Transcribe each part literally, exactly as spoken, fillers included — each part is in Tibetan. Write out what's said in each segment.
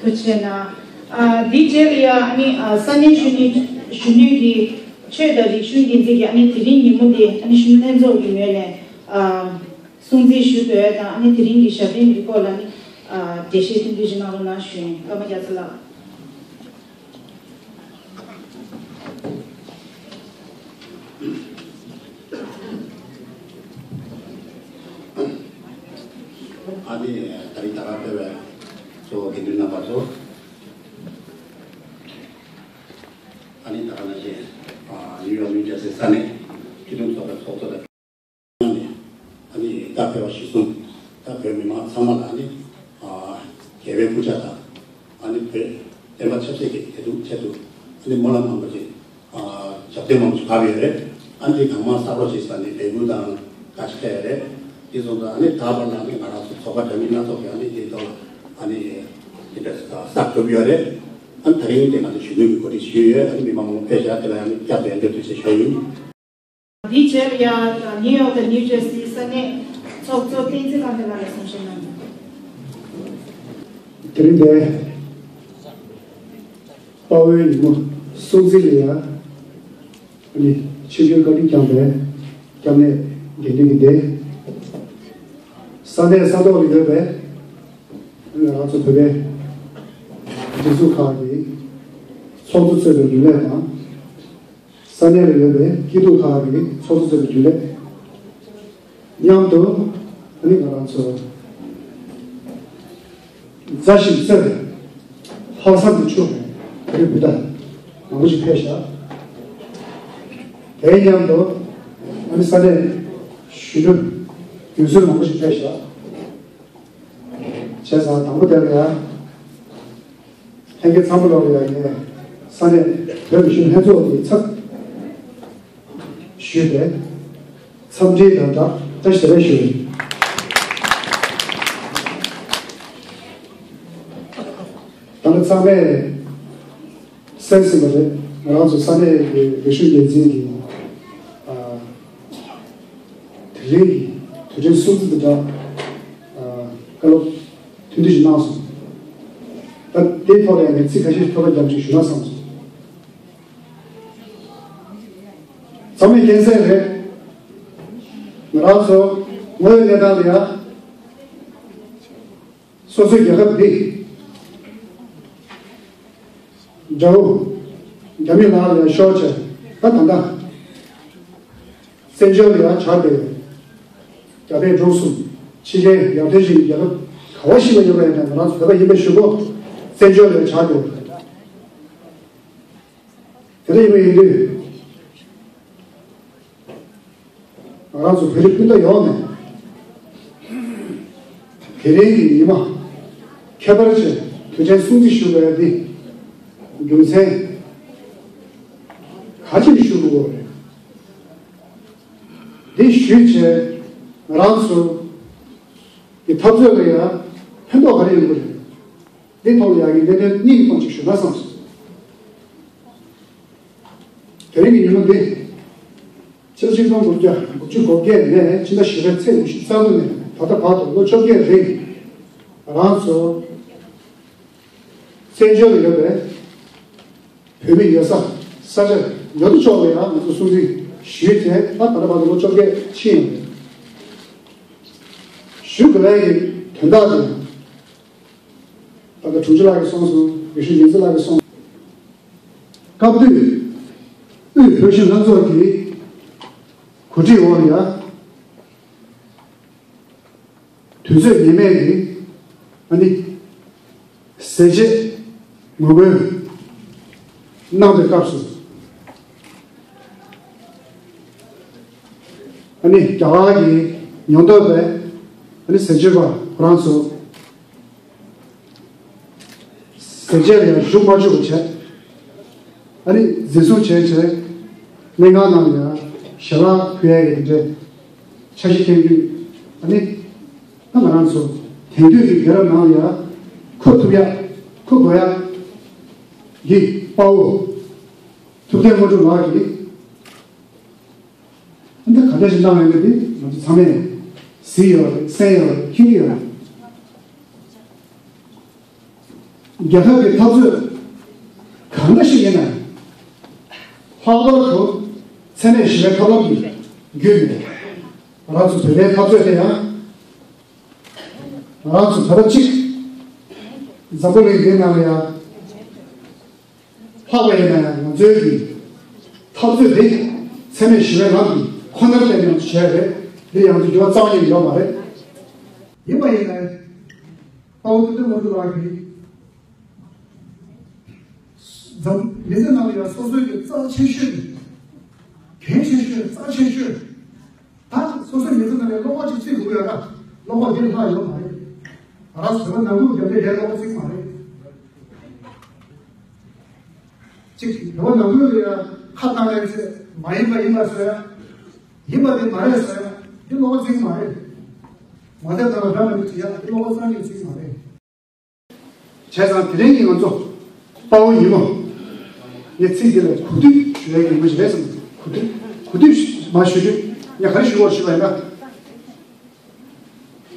ཐུགས་རྗེ་གནང་། ཨ། འདིའི་རྗེས་ལ་ཡང་ཨ་ནི་ཨ་ས་གནས་གཞོན་ནུ་གཞོན་ནུ་གི་ ཆོས་དང་རིག་གཞུང་འགན་འཛིན་གྱིས་ཨ་ནི་དེ་རིང་ཉིན་མོ་འདི་ཨ་ནི་གཞོན་ནུ་ལྷན་ཚོགས་ཀྱི་ངོས་ནས་ཨ་སྲུང་བརྩི་ཞུ་དགོས་དང་ཨ་ནི་དེ་རིང་གི་ཞབས་བརྟན་གྱི་སྐོར་ལ་ཨ་ནི་ཨ་འགྲེལ་བཤད་ཐུང་ཐུང་ཞིག་གནང་རོགས་གནང་ཞུ་ཡིན། ཀརྨ་རྒྱ་མཚོ་ལགས། ཨ་ནི་ད་རིང་ད་ག་ཕེབས་པའི་གཙོ་བོ་དགེ་འདུན་རྣམ་པ་ཚོ། ཨ་ནི་ད་ག་ནང་བཞིན་ཨ་ནིའུ་ཡོག་ནིའུ་ཇར་སི་ས་གནས་སྤྱི་མཐུན་ཚོགས་པའི་ཚོགས་གཙོ་དང་ཨ་ནི་ད་ཕེབས་པ་གཞིར་བཟུང་ད་བོད་མི་མང་ཚང་མ་ལ་ཨ་ནི་ཨ་རྒྱལ་བའི་སྐུ་ཕྱྭ་དང་ཨ་ནི་བོད་བསྟན་པ་ཆབ་སྲིད་ཀྱི་བདེ་སྡུག་ཆེད་དུ་ཨ་ནི་སྨོན་ལམ་མང་པོ་ཅིག་ཨ་ཞབས་བརྟན་མང་པོ་ཞིག་བབས་ཡོད་རེད། ཨ་ནི་དེ་གང་མང་གསར་པ་ཞིག་ཟ་ནས་ལས་འགུལ་དང་ག་ཅི་ཐད་རེད། དེ་སོང་ཙང་ཨ་ནི་ད་བར་ལ་ཨ་ནི་ང་རང་ཚོ་ཚོགས་པ་འདྲ་མིན་སྣ་ཚོགས་ཀྱི་ཨ་ནི་དེ་ཐོག་ལ་ཨ་ནི་དེ་འདྲ་གསར་གྲུབ་ཡོད་རེད། ཨ་ནི་ད་རིང་དེ་ང་ཚོ་གཞོན་ནུ་གི་གོ་སྒྲིག་ཞུས་ཡོད། ཨ་ནི་མི་མང་མང་པོ་ཕེབས་ཤག་དེ་ལ་ཨ་ནི་བསྐྱར་དུ་ཡང་བསྐྱར་ཐུགས་རྗེ་ཆེ་ཞུ་ཡིན། དེའི་རྗེས་ལ་ཡང་ནིའུ་ཡོག་དང་ནིའུ་ཇར་སི་ས་གནས་ཚོགས་གཙོ་བསྟན་འཛིན་དཀར་མོ་ལགས་ལ་གསུང་བཤད་གནང་། དེ་རིང་འདིར་དཔའ་བོའི་ཉིན་མོ་སྲུང་བརྩི་ལ་ཡང་ཨ་ནི་ཆིབས་བསྒྱུར་བཀའ་དྲིན་བསྐྱངས་པའི་སྐྱབས་གནས་དགེ་འདུན་གྱི་སྡེ། ས་གནས་ས་ཐོག་ལ་ཡོད་པའི་ང་རང་ཚོ་བོད་པའི་སྒྲིག་འཛུགས་ཁག་གི་ཚོགས་གཙོ་གཙོས་པའི་རྒྱུན་ལས་དང་། ས་གནས་ལ་ཡོད་པའི་སྐྱིད་སྡུག་ཁག་གི་ཚོགས་གཙོ་གཙོས་པའི་རྒྱུན་ལས། མཉམ་དུ་ཨ་ནི་ང་རང་ཚོ་མཛའ་ཞིང་བརྩེ་བའི་ལྷག་བསམ་དུ་ཕྱུག་པའི་བོད་རིགས་སྤུན་ཟླ་མང་པོ་ཞིག་ཕེབས་ཤག་དེའི་མཉམ་དུ་ཨ་ནི་ས་གནས་གཞོན་ནུ་རྒྱུན་སྲོལ་མང་པོ་ཞིག་ཕེབས་ཤག་བྱས་ཙང་དང་པོ་དེ་ལ་ཡང་། ལྷན་རྒྱས་ཚང་མ་ལོག་ལ་ཡང་ངས་ས་གནས་བོད་མི་གཞོན་ལྷན་ཚོགས་ཀྱི་ཚབ་ཞུས་ཏེ་འཚམས་འདྲི་དང་སྦྲགས་བཀྲ་ཤིས་བདེ་ལེགས་ཞུ། ད་ནི་ཚང་མས་གསན་ཟིན་པ་རེད། ང་རང་ཚོ་ས་གནས་ཀྱི་རིག་གཞུང་འགན་འཛིན་གྱི་ཨ་དེ་རིང་གི་དུས་དྲན་སྲུང་བརྩི་དང་སྦྲགས་ཨ་བཀའ་སློབ་ཐུང་ཐུང་ཞིག་གནང་སོང་། ད་དེའི་ཐོག་ལ་ཡང་ངས་ཚིག་ཁ་ཤས་ཐོག་མ་རྒྱབ་ཅིག་ཞུ་ན་བསམ་སོང་། ཚང་མས་མཁྱེན་གསལ་རེད། ང་རང་ཚོ་དངོས་ཡོད་གནས་སྟངས་ལ་ཡང་སོ་སོའི་རྒྱལ་ཁབ་འདི་དགྲ་བོ་རྒྱ་མི་ལག་ལ་ཡང་ཤོར་བྱས། ད་ད་ལྟ་བཙན་བྱོལ་ལ་ཡང་བྱ་བའི་རྒྱ་བལ་འབྲུག་གསུམ་ཕྱི་རྒྱལ་ཡར་ཐོན་ཞིག་རྒྱལ་ཁབ་ག་བ་ཞིག་ལ་ཡོད་པ་ཡིན་ན་ང་རང་ཚོ་བོད་པ་ཡིན་པའི་གཞུག་གུ་བཙན་བྱོལ་ལ་ཡང་བྱ་བའི། དེ་འདྲ་ཡིན་པ་ཡིན་དུས། ང་རང་ཚོ་བོད་རིགས་སྤུན་ཟླ་ཡོངས་ནས་དེ་རིང་གི་ཉི་མ་ཁྱད་པར་ཅན་དུས་དྲན་སྲུང་བརྩི་ཞུ་དགོས་ཡ་འདི་རྒྱུ་མཚན་ག་ཅིག་ཞུ་དགོས་རེད། འདི་ཞུས་བྱས་ང་རང་ཚོ་གི་འཐབ་རྩོད་ལ་ཡང་ཕན་ཐོགས་ག་རེ་ཡོང་གི་རེད། འདི་ཐོག་ལ་ཡང་གི་གནད་དོན་གཉིས་ཀྱི་ཐོག་ཅིག་ཞུ་ན་བསམ་སོང་། དེ་རིང་གི་ཉིན་མོ་འདི་ཕྱི་ལོ་ཆིག་སྟོང་དགུ་བརྒྱ་དགུ་བཅུ་གོ་བརྒྱད་ནས་ཕྱི་ཟླ་བཞི་པའི་ཚེས་ཉི་ཤུ་རྩ་དགུ་ནས་ད་ལྟ་བར་དུ་ལོ་བཅོ་བརྒྱད་རིང་ང་རང་ཚོ་བཙན་བྱོལ་ལ་ཡོད་པའི་བོད་མི་ཡོད་ས་ས་ཆ་ཡོད་དོ་ཅོག་ལ་ཡང་ང་ཚོ་སྲུང་བརྩི་ཞུས་ཏེ་ད་ད་ལྟ་བར་དུ་ལོ་བཅོ་བརྒྱད་ཕྱིན་ཡོད་རེད། ཞུ་དགོས་པའི་དོན་དག་དེ་ད་ལྟ་དྲུང་ཆེ་ལགས་ཀྱིས་གསུངས་སོང་། དགེ་བཤེས་ཉི་ཚེ་ལགས་ཀྱིས་གསུངས། སྐབས་དུས་དབུས་བོད་གཞོན་ལྷན་ཚོགས་ཀྱི་གོ་སྒྲིག་འོག་ལ་ཡང་དུས་ཚོད་ངེས་མེད་ཀྱི་ཨ་ནི་ཟས་བཅད་ངོ་རྒོལ་གནང་པའི་སྐབས་སུ་ཨ་ནི་རྒྱ་གར་གྱི་མྱོང་སྟོབས་པའི་ཨ་ནི་ཟས་བཅད་པ་ཁོ་རང་ཚོ་ཟས་བཅད་ལ་ཡང་ཞུགས་མ་བཅུག་པ་བྱས། ཨ་ནི་འཛིན་བཟུང་བྱས་བྱས་གནས་ཁང་ནང་ལ་ཡང་ཞལ་ལག་ཕུལ་ཡ་གི་དེ་འདྲའི་འཆར་གཞི་བཏིང་དུས། ཨ་ནི་ད་ང་རང་ཚོ་དེང་དུས་ཀྱི་རྒྱལ་རབས་ནང་ལ་ཡང་འཁོད་ཐུབ་ཡ་འཁོད་དགོས་ཡ་གི་དཔའ་བོ་ཐུབ་བསྟན་དངོས་གྲུབ་ལགས་ཀྱིས། ཨ་ནི་ག་འདྲ་ཞིག་གནང་ཡོད་མེད་དེ་ང་ཚོ་ཚང་མས་གཟིགས་ཡོད་རེད། གསན་ཡོད་རེད། མཁྱེན་གྱི་ཡོད་རེད། རྒྱལ་ཁབ་ཀྱི་འཐབ་རྩོད་གང་འདྲ་ཞིག་ཡིན་ན་ལྷག་པར་དུ་ འཚེ་མེད་ཞི་བའི་ཐབས་ལམ་གྱི་བརྒྱུད་ནས་ང་རང་ཚོ་བོད་པའི་འཐབ་རྩོད་དེ་ཡང་ང་རང་ཚོ་བོད་པ་གཅིག་འཛམ་བུ་གླིང་འདིའི་ནང་ལ་ཡང་ལྷག་པ་ཡིན་ན་ཡང་ང་ཚོའི་གི་འཐབ་རྩོད་འདི་འཚེ་མེད་ཞི་བའི་ལམ་གྱི་ཁོ་ནར་བརྟེན་ནས་བྱས་རེད། འདི་ཡང་ཚོ་འགྱུར་བ་རྩ་བ་ཉིད་ཡོད་མ་རེད། ཡིན་པ་ཡིན་ན་དཔའ་བོ་ཐུབ་བསྟན་དངོས་གྲུབ་ལགས་ཀྱིས་འཛམ་མི་ཚེ་ནང་ལ་ཡང་སོ་སོའི་གི་རྩ་ཆེ་ཤོས་གལ་ཆེ་ཤོས་རྩ་ཆེ་ཤོས། ད་སོ་སོའི་མི་ཚེ་ནང་ལ་བློ་ཁོག་ཅིག་བརྩི་དགོས་ཡོད་ན་བློ་ཁོག་འདི་ལྷག་ཡོད་མ་རེད། ང་རང་བོད་པ་ནང་ཁུལ་རྒྱབ་ལས་རྒྱལ་བློ་ཁོག་བརྩི་གི་མ་རེད། ཅིག་བོད་པ་ནང་ཁུལ་ལ་ཡང་ཁ་བཏང་ཡང་ཚེ་མ་ཡིན་པ་ཡིན་པ་བཟོ་ཡ། ཡིན་པ་དེ་མ་རེད་བཟོ་ཡ། འདི་བློ་ཁོག་བརྩི་གི་མ་རེད། ང་ཚོའི་ནང་ལ་འདྲ་མི་འདུག་ཅེས་ཡ་འདི་བློ་ཁོག་རྩ་ནས་བརྩི་གི་མ་རེད། བྱས་ཙང་དེ་རིང་གི་ང་ཚོ་དཔའ་བོ་ཉིན་མོ། ངས་ཚིག་འདི་ལ་གོ་བསྡུར་ཞུ་ཡས་ཀྱི་ངོས་ཤིག་རེད་བསམ། གོ་བསྡུར་གོ་བསྡུར་མ་ཞུ་དུས་ངས་ག་རེ་ཞུ་དགོས་ཞུས་པ་ཡིན་ན།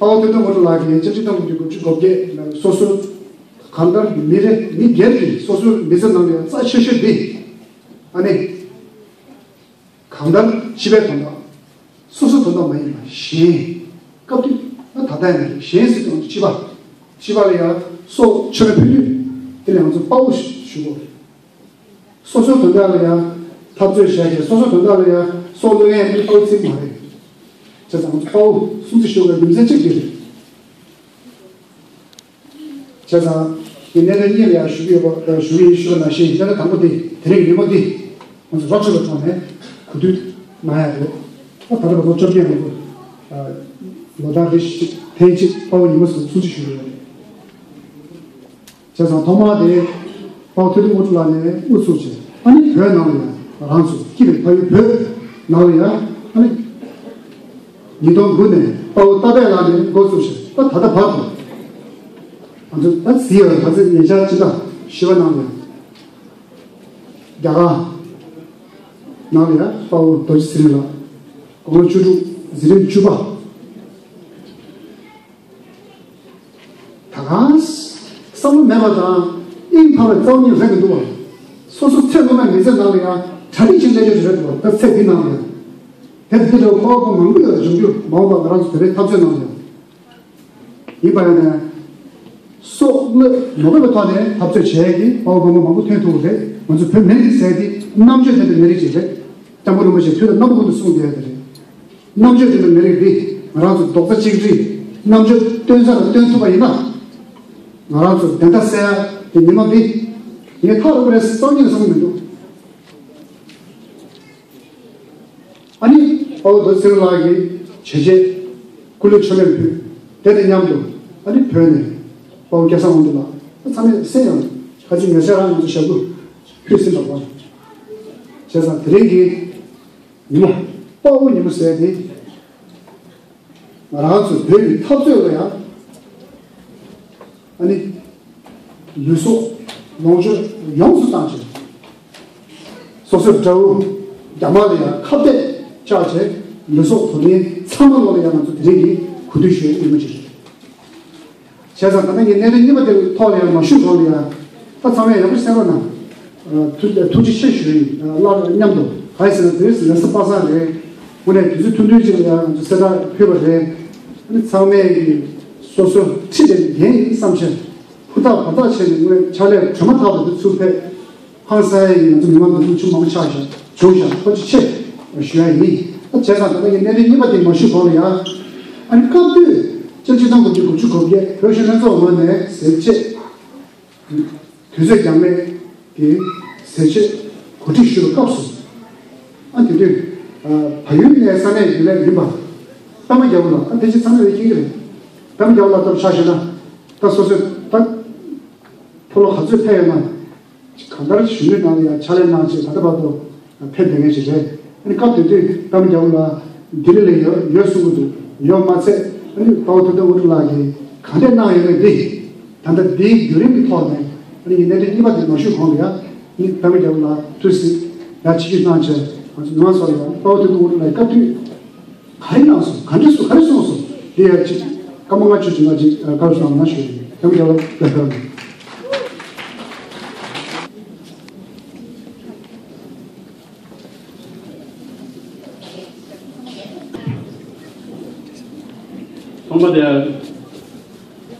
དཔའ་བོ་ཐུབ་བསྟན་དངོས་གྲུབ་ལགས་ཀྱིས་བཅའ་ཁྲིམས་ཐོག་གི་དགུ་བཅུ་གོ་བརྒྱད་ལ་སོ་སོ་གང་ལྟར་མི་རེ་མི་སྒེར་གྱི་སོ་སོའི་མི་ཚེ་ནང་ལ་རྩ་ཆེ་ཤོས་འདི་ཨ་ནི། གང་ལྟར་སྤྱི་པའི་དོན་དག་སོ་སོའི་དོན་དག་མ་ཡིན་པ་གཞན། སྐབས་དུས་ད་ད་ལྟ་ཡིན་ན་གཞན་ཟེར་དུས་ང་ཚོ་སྤྱི་པ། སྤྱི་པ་ལ་ཡང་སྲོག་ཆོད་མེད་ཕུལ་དུས་དེ་ལ་ང་ཚོ་དཔའ་བོ་ཞུ་དགོས། སོ་སོའི་དོན་དག་ལ་ཡང་འཐབ་རྩོད་བྱས་ཏེ་སོ་སོའི་དོན་དག་ལ་ཡང་སྲོག་བློས་ཡང་མི་དཔའ་བོ་ཚིག་མ་རེད། བྱས་ཙང་ང་ཚོ་དཔའ་བོ་སྲུང་བརྩི་ཞུ་དགོས་རྒྱུ་མཚན་གཅིག་དེ་རེད། བྱས་ཙང་། ངས་གནད་དོན་གཉིས་ལ་ཡང་ཞུ་གི་ཡོད་པ་ཞུ་གི་ཡིན་ཞུ་བ་ནང་བཞིན་གནད་དོན་དང་པོ་དེ་དེ་རིང་ཉིན་མོ་འདི་ང་ཚོ་རོགས་ཚོ་ལ་ཐོག་ནས་གོ་བསྡུར་གནང་ཡ་རེད། ད་ད་ལྟ་བར་དུ་བཅོ་བརྒྱད་ལོ་ལོ་ལྟར་རེ་ཞིག་ཐེངས་གཅིག་དཔའ་བོ་ཉིན་མོ་སུ་སུ་ཅིག་ཞུ་གི་ཡོད་རེད། བྱས་ཙང་ཐོག་མར་དེ་དཔའ་བོ་ཐུབ་བསྟན་དངོས་གྲུབ་ལགས་ནས་དབུ་ཚུགས་བྱས་ཨ་ནི་བོད་ནང་ལ་ཡང་རང་ཚོ་སྐྱིད་པའི་ཕ་ཡུལ་བོད་ནང་ལ་ཡང་ཨ་ནི། ཉིས་སྟོང་དགུ་ནས་དཔའ་བོ་རྟ་པད་ལགས་ནས་འགོ་བཙུགས་ཤིང་ད་ད་ལྟ་བར་དུ། ང་ཚོ་ད་གཟིགས་ཡོད་ད་ཚེ་ཉེ་ཆར་ཕྱི་ཟླ་བཞི་པ་ནང་ལ་རྒྱ་གར་ནང་ལ་ཡང་དཔའ་བོ་རྡོ་རྗེ་ཚེ་རིང་ལགས་དགུང་ལོ་བཅུ་དྲུག་འཛིན་རིམ་བཅུ་པ། ད་གང་བསམ་བློ་མེད་པ་དང་དབྱིངས་འཕར་བའི་རྩ་བ་ཉིད་རེད་འདུག་བ། སོ་སོ་ཚེ་སྔོན་མའི་མི་ཚེ་ནང་ལ་ཡང་གྲ་སྒྲིག་ཅིག་ལས་ཀྱི་རེད་འདུག་བ་ད་ཚེ་འདི་ནང་ལ་ཡང་། དེ་འདི་འདྲ་བའི་སྤོབས་པ་མང་པོ་ཡོད་འབྱུང་རྒྱུ་མ་འོངས་པ་ང་རང་ཚོ་བོད་པའི་འཐབ་རྩོད་ནང་ལ་ཡང་། ཡིན་པ་ཡིན་ནའི། སྲོག་བློས་མ་བབས་པའི་ཐོག་ནས་འཐབ་རྩོད་བྱེད་ཡས་ཀྱི་དཔའ་བོ་དཔའ་མོ་མང་པོ་ཐོན་ཐུབ་པ་རེད། ང་ཚོ་བོད་མི་རིགས་ཟེར་དེ་རྣམ་དཔྱོད་ལྡན་པའི་མི་རིགས་ཅིག་རེད། སྐྱབས་མགོན་རིན་པོ་ཆེས་དུས་དང་རྣམ་པ་ཀུན་ཏུ་གསུངས་བསྡད་ཡོད་པ་རེད། རྣམ་དཔྱོད་ལྡན་པའི་མི་རིགས་འདི་ང་རང་ཚོ་རྡོག་རྩ་གཅིག་སྒྲིལ་རྣམ་དཔྱོད་སྟོན་ས་ལ་སྟོན་ཐུབ་པ་ཡིན་ན། ང་རང་ཚོ་བདེན་མཐའ་གསལ་ཡ་དེ་ཉི་མ་འདི་ངས་ཐག་རིང་པོ་རེད་ཟེར་རྩ་བ་ཉིད་ནས་བསམ་གྱི་མི་འདུག་ཨ་ནི་དཔའ་བོ་རྡོ་རྗེ་ཚེ་རིང་ལགས་ཀྱི་བྱས་རྗེས་སྐུ་ལུས་མཆོད་མེར་ཕུལ། དེ་དང་མཉམ་དུ་ཨ་ནི་བོད་ནས་དཔའ་བོ་སྐལ་བཟང་དབང་འདུས་ལགས་ཚང་མས་གསན་ཡང་ཁ་ཅིག་ཉེ་ཆར་རང་ང་ཚོ་ཞབས་སྐུ་ཕུལ་ཟིན་པ་དང་། བྱས་ཙང་དེ་རིང་གི་ཉིན་མོ་དཔའ་བོ་ཉིན་མོ་ཟེར་ཏེ། ང་རང་ཚོ་བོད་ཀྱི་འཐབ་རྩོད་ལ་ཡང་ཨ་ནི་ལུས་སྲོག་ལོངས་སྤྱོད་ཡོངས་སུ་བཏང་བྱས། སོ་སོའི་དགྲ་བོ་རྒྱ་དམར་ལ་ཡང་ཁ་གཏད་བཅག་བྱས་ལུས་སྲོག་དོར་མཁན་ཚང་མ་ལོ་ལ་ཡང་ང་ཚོ་དེ་རིང་གི་གོ་བསྡུར་ཞུ་ཡས་ཉིན་མོ་ཅིག་རེད། བྱས་ཙང་ད་ལྟ་ངས་གནད་དོན་གཉིས་པ་དེ་ཐོག་ལ་ཡང་མ་ཞུས་གོང་ལ་ཡང་ད་ཚང་མས་ཡག་པོ་གསན་རོགས་གནང་། ཐུགས་ཐུགས་རྗེ་ཆེ་ཞུ་ཡིན། སླར་མཉམ་དུ་གང་ཡིན་ཟེར་ན་དེ་རིང་རེས་གཟའ་པ་སངས་རེད། དངོས་གནས་དུས་ཚོད་ཐུང་ཐུང་ཅིག་ལ་ཡང་ང་ཚོ་གསལ་བསྒྲགས་ཕུལ་བ་རེད། ཨ་ནི་ཚང་མས་ཀྱི་སོ་སོ་ཁྲིད་དེ་འགན་ཡིན་བསམ་བྱས་ཧུར་ཐག་བར་ཐག་བྱས་ནས་དངོས་གནས་ཕྱག་ལས་གྲོལ་མ་ཐག་ཏུ་འདི་ཚུར་ཕེབས། ཧང་སང་ཡིན། ང་ཚོ་མི་མང་འདུ་འཛོམས་ཆུང་མང་པོ་ཆགས་ཤག་བྱུང་ཤག་ཐུགས་རྗེ་ཆེ་ཞུ་ཡ་ཡིན། ད་བྱས་ཙང་ད་ལྟ་ངས་གནད་དོན་གཉིས་པ་དེ་མ་ཞུས་གོང་ལ་ཡང་། ཨ་ནི་སྐབས་དུས་སྤྱི་ལོ་ཆིག་སྟོང་དགུ་བརྒྱ་དགུ་བཅུ་གོ་བརྒྱད་བོད་གཞོན་ལྷན་ཚོགས་ངོས་ནས་ཟས་བཅད་དུས་ཚོད་འགྱངས་མེད་ཀྱི་ཟས་བཅད་གོ་སྒྲིག་ཞུ་བའི་སྐབས་སུ། ཨ་དེ་དུས་ཨ་བལ་ཡུལ་ནས་ས་གནས་རྒྱུན་ལས་ཡིན་པ་པད་མ་རྒྱལ་པོ་ལགས། ཨ་ཕལ་ཆེར་ཚང་མས་མཁྱེན་གྱི་རེད། པད་མ་རྒྱལ་པོ་ལགས་ལྟ་བུ་ཆ་བཞག་ན་ད་སོ་སོས་ད་ཕོ་ལོ་ག་ཚོད་ཕེབས་ཡོད་ན། གང་ལྟར་གཞོན་ནུའི་ནང་ལ་ཡང་ཕྱག་ལས་གནང་བྱས་ད་ལྟ་བར་དུ་ཕེབས་བསྡད་མཁན་ཞིག་རེད། ཨ་ནི་སྐབས་དེ་དུས་པད་མ་རྒྱལ་པོ་ལགས་ལྡི་ལི་ལ་ཡོད་ཡོད་གསུང་གི་འདུག་ཡོད་མ་ཚད་ཨ་ནི་དཔའ་བོ་ཐུབ་བསྟན་དངོས་གྲུབ་ལགས་ཀྱིས་ག་འདྲས་གནང་ཡོད་མེད་འདི་ད་ལྟ་འདིའི་བརྒྱུད་རིམ་གྱི་ཐོག་ནས་ཨ་ནི་ངས་གནད་དོན་གཉིས་པ་འདི་མ་ཞུས་གོང་ལ་ཡང་ཨ་ནི་པད་མ་རྒྱལ་པོ་ལགས་ཐུགས་སྲིད་ཡར་ཆེ་བསྐྱེད་གནང་བྱས་ང་ཚོ་མི་མང་ཚོ་ལ་ཡང་དཔའ་བོ་ཐུབ་བསྟན་དངོས་གྲུབ་ལགས་ཀྱི་སྐབས་དུས། ག་རེ་གནང་སོང་། ག་འདྲ་སོང་། ག་རེ་གསུངས་སོང་། དེ་ཡང་ཅིག་སྐར་མ་ལྔ་བཅུ་ཅིག་ང་ཅིག་བཀའ་སློབ་གནང་ན་ཞུ་ཡིན། ཡང་བསྐྱར་བཀའ་དྲིན་ཆེ། ཚང་མ་དེ་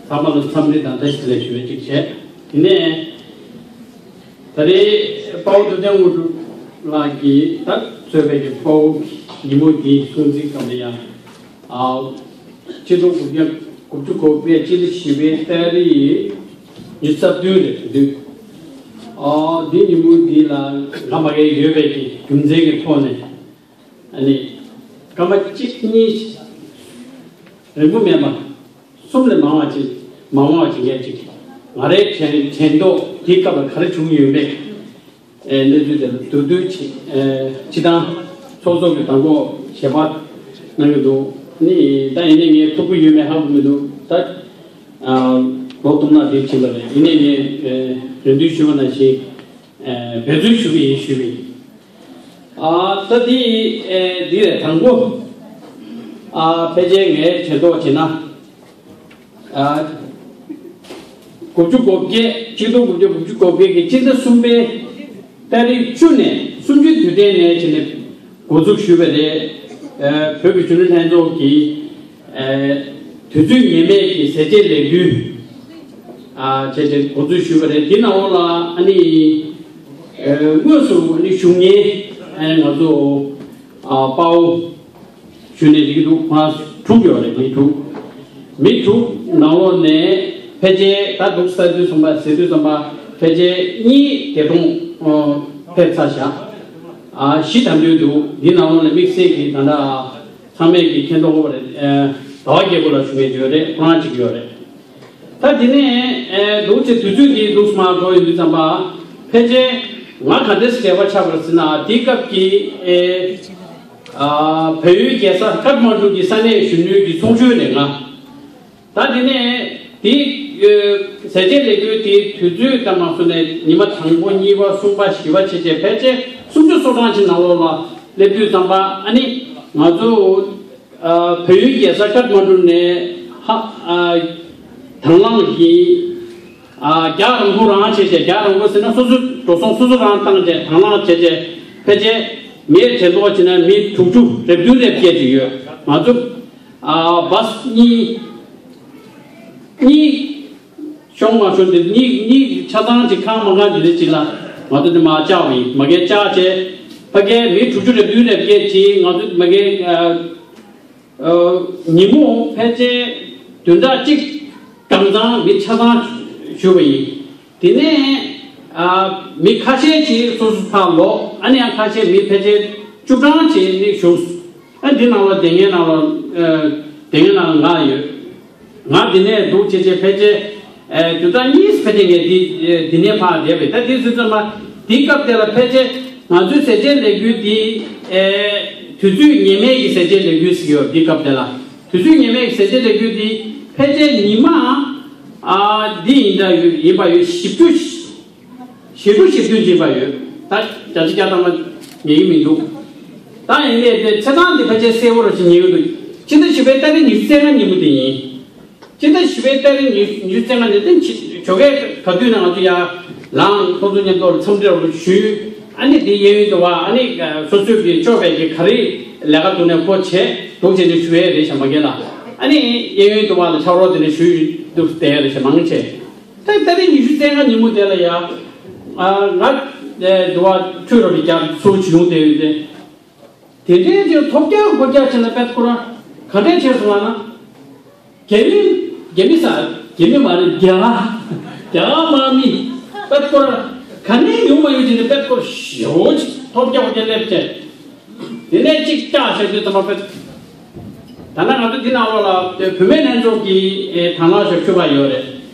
ཚང་མ་ལ་འཚམས་འདྲི་དང་བཀྲ་ཤིས་བདེ་ལེགས་ཞུ་བའི་ཅིག་བྱས། དེ་ནས་ད་རེས་དཔའ་བོ་རྡོ་རྗེ་དངོས་གྲུབ་ལགས་ཀྱིས་ད་གཙོས་པའི་གི་དཔའ་བོ་ཉིན་མོ་འདིའི་སྲུང་བརྩིའི་སྐབས་ལ་ཡང་ཨ་ཆིག་སྟོང་དགུ་བརྒྱ་དགུ་བཅུ་གོ་བརྒྱད་སྤྱི་ཟླ་བཞི་པའི་ཏ་རིག་ཉི་ཤུ་རྩ་བདུན་རེད། དེ་དུས་ཨ་འདི་ཉིན་མོ་འདི་ལ་ང་མ་གིར་ཡོད་པའི་གི་རྒྱུ་མཚན་གྱི་ཐོག་ནས། ཨ་ནི། སྐར་མ་གཅིག་གཉིས། རིང་པོ་མེད་པ། གསུམ་ལས་མང་བ་ཅིག་མ་མང་བ་ཅིག་ངས་ཅིག་ང་རའི་དྲན་དྲན་ཐོག་དེའི་སྐབས་ལ་ག་རེ་བྱུང་ཡོད་མེད། ཨེ་གནས་ཚུལ་དེ་ལ་མདོར་བསྡུས་ཅིག་ཨེ་སྤྱི་བཏང་ཚོགས་གཙོ་གི་དང་པོ་ཞལ་པར་གནང་གི་འདུག་ནི་ད་ཡིན་ནའི་ངས་ཐུགས་ཁུར་ཡོད་མེད་ཧ་གོ་མི་འདུག་ད་ཨ་ལོ་དུམ་ནག་དེ་ཕྱིན་པ་རེད། ཡིན་ནའི་ངས་ཨེ་རེ་འདུན་ཞུས་པ་ནང་བཞིན། ཨེ་འབད་བརྩོན་ཞུ་གི་ཡིན་ཞུས་པ་ཡིན། ཨ་ད་འདི་ཨེ་འདི་རེད། དང་པོ་ཨ་ཕལ་ཆེར་ངས་དྲན་ཐོག་བྱས་ན། ཨ་དགུ་བཅུ་གོ་བརྒྱད་ཆིག་སྟོང་དགུ་བརྒྱ་དགུ་བཅུ་གོ་བརྒྱད་ཀྱི་སྤྱི་ཟླ་གསུམ་པའི་ཏ་རིག་བཅུ་ནས་སུམ་ཅུའི་དུས་དྲན་ནས་བྱས་ནས་འགོ་འཛུགས་ཞུས་པ་རེད། ཨ་བོད་ཀྱི་གཞོན་ནུ་ལྷན་ཚོགས་ཀྱིས། ཨེ་དུས་ཚོད་ངེས་མེད་ཀྱི་ཟས་བཅད་ལས་འགུལ་ཨ་བྱས་ཏེ་འགོ་འཛུགས་ཞུས་པ་རེད། དེ་ནང་ལོགས་ལ་ཨ་ནི་ཨེ་དངོས་སུ་ཨ་ནི་ཞུགས་མཁན་ཨ་ནི་ང་ཚོ་ཨ་དཔའ་བོ་ཞུས་ནས་འགྲིག་གི་འདུག་ཁོ་རང་དྲུག་ཡོད་རེད། མི་དྲུག་མི་དྲུག་ནང་ལོགས་ནས་ཕལ་ཆེར་ད་འདུག་ཟེར་དུས་ཙམ་པ་ཟེར་དུས་ཙམ་པ་ཕལ་ཆེར་གཉིས་འདས་གྲོངས་ཨ་ཕེབས་ཚར་བཞག་ཨ་བཞི་ཐམ་དུས་འདུག་འདི་ནང་ལོགས་ནས་དམིགས་བསལ་གྱི་ད་ལྟ། ཚང་མས་ཀྱི་མཁྱེན་རྟོགས་ཡོད་པ་རེད། ཟླ་བ་རྒྱལ་པོ་ལ་ཞུ་མཁན་ཡོད་རེད། ཁོ་རང་གཅིག་ཡོད་རེད། ད་དེ་ནས་འདུག་ཅེས་དུས་ཚོད་འདི་འདུག་སེ་མར་འགྲོ་ཡོང་དུས་ཙམ་པ་ཕལ་ཆེར་ང་ག་འདྲས་འབྲེལ་བ་ཆགས་པ་རེད་ཟེར་ན། དེའི་སྐབས་ཀྱི་བལ་ཡུལ་རྒྱལ་ས་ཀཏ་མན་ཌུ་གི་ས་གནས་གཞོན་ནུའི་གི་ཚོགས་ཆུང་ནས་ང་། ད་དེ་ནས་དེའི་ཟས་བཅད་ལས་འགུལ་དེའི་དུས་ཚོད་ལྟར་མ་སོང་ནས་ཉི་མ་དང་པོ་གཉིས་པ་གསུམ་པ་བཞི་པ་བྱས་རྗེས་ཕལ་ཆེར་སུམ་ཅུ་སོ་གྲངས་ཀྱི་ནང་ལོགས་ལ་སླེབས་དུས་ཙམ་པ་ཨ་ནི་ང་ཚོ་བལ་ཡུལ་རྒྱལ་ས་ཀཏ་མན་ཌུ་ནས་ཧ་དང་བླངས་ཀྱིས་རྒྱག་རིང་པོ་རང་བྱས་རྗེས་རྒྱག་རིང་པོ་ཟེར་ན་སོ་སོ་འགྲོ་སོང་སོ་སོ་རང་བཏང་རྗེས་དང་བླངས་བྱས་རྗེས་ཕལ་ཆེར་ངས་དྲན་ཐོག་བྱས་ན་མི་དྲུག་ཅུ་རེ་བདུན་རེ་བརྒལ་ཅིག་ཡོད། ང་ཚོ་བཱས་གཉིས་གཉིས། ཤོང་མ་ཤོང་དེ་གཉིས་གཉིས་ཆ་ཚང་གཅིག་ཁང་མ་ཁང་དེ་འདྲ་གཅིག་ལ་ང་ཚོ་དེ་མར་བཅག་པ་ཡིན། མ་གིར་བཅག་བྱས་ཕ་གིར་མི་དྲུག་ཅུ་རེ་བདུན་རེ་བརྒལ་ཅིག་ང་ཚོ་མ་གིར་ཉིན་མོ་ཕལ་ཆེར་བདུན་ཕྲག་གཅིག་གང་ཚང་མི་ཆ་ཚང་བཞུགས་པ་ཡིན། དེ་ནས་མི་ཁ་ཤས་ཅིག་སོ་སོ་ཕར་ལོག་ཨ་ནི་ཡང་ཁ་ཤས་མི་ཕལ་ཆེར་བཅུ་གྲངས་ཅིག་ནི་བཞུགས། ཨ་འདི་ནང་ལ་སྡེ་ངན་ནང་ལ་ཨ་སྡེ་ངན་ནང་ལ་ང་ཡོད། ང་འདི་ནས་འདུག་བྱས་བྱས་ཕལ་ཆེར་ཨ་དུས་ཚོད་གཉིས་ཕལ་ཆེར་ངས་འདི་ཨ་འདི་ནས་ཕར་བསྡད་པས། ད་འདི་ཚོ་ཚང་མ་འདི་སྐབས་དེ་ལ་ཕལ་ཆེར་ང་ཚོའི་ཟས་བཅད་ལས་འགུལ་འདི་ཨ་དུས་ཚོད་ངེས་མེད་ཀྱི་ཟས་བཅད་ལས་འགུལ་ཟེར་གྱི་ཡོད། འདི་སྐབས་དེ་ལ་དུས་ཚོད་ངེས་མེད་ཀྱི་ཟས་བཅད་ལས་འགུལ་འདི་ཕལ་ཆེར་ཉི་མ་ཨ་འདི་ཡིན་ད་ཡོད་ཡིན་པ་ཡོད། བཞི་བཅུ། ཞེ་དྲུག་ཞེ་བདུན་ཅིག་ཡིན་པ་ཡོད། ད་བརྒྱ་ཆ་བརྒྱ་ཐམ་པ་ངེས་ཀྱི་མི་འདུག་ད་ཡིན་ནའི་དེ་ཚེས་གྲངས་དེ་ཕལ་ཆེར་གསལ་པོ་རང་ཞིག་ངེས་ཀྱི་འདུག་སྤྱི་ཟླ་བཞི་པའི་ཏ་རིག་ཉི་ཤུ་རྩ་ལྔ་ཉིན་མོ་དེ་ཡིན། སྤྱི་ཟླ་བཞི་པའི་ཏ་རིག་ཉི་ཉི་ཤུ་རྩ་ལྔ་ནས་དེ་ཕྱི་ཞོགས་ཀས་ག་དུས་ན་ང་ཚོ་ཡར་ལངས། ཁོང་ཚོ་མཉམ་དུ་འཚམས་འདྲི་རོགས་ཞུས། ཨ་ནི་དེ་གཡས་གཡོན་དུ་བ་ཨ་ནི་སོ་སོའི་གི་ལྕོགས་པའི་གི་ག་རེ་ལས་ཀ་འདུག་ནས་ཁོ་བྱས་འདུག་བྱས་ནས་ཞུ་ཡས་རེད་ཤག་མ་གིར་ལ། ཨ་ནི་གཡས་གཡོན་དུ་བ་ལ་ཕྱག་རོགས་དེ་ནས་ཞུས་འདུག་བསྡད་ཡས་རེད་ཤག་མང་ཆེ། ད་ཏ་རིག་ཉི་ཤུ་རྩ་ལྔ་ཉིན་མོ་དེ་ལ་ཡ། ཨ་ང་དེ་བ་ཁྲུས་རོགས་ཀྱི་རྒྱ་སོ་བྱུང་དེ་ཡོད་དེ། དེ་འདྲའི་དེ་ཐོབ་རྒྱག་སྒོ་རྒྱག་བྱས་ན་དཔེ་ཁོ་རང་ག་འདྲས་བྱས་སོང་ལབ་ན། རྒྱ་མི་རྒྱ་མི་ས་རྒྱ་མི་མ་རེད། རྒྱ་གར་རྒྱ་གར་དམག་མི་དཔེ་ཁོ་རང་ག་ནས་ཡོང་མ་ཡོང་བྱས་ནས་དཔེ་ཁོ་ཞེ་བོ་ཅིག་ཐོབ་རྒྱག་སྒོ་རྒྱག་སླེབས་བྱས། དེ་ནས་གཅིག་བཀྱག་བྱས་དུས་ཙམ་པ་དཔེ། ད་ནང་ང་ཚོ་འདི་ནང་ལོགས་ལ་བོད་མི་ལྷན་ཚོགས་ཀྱི་དང་བླངས་ཞབས་ཞུ་བ་ཡོད་རེད།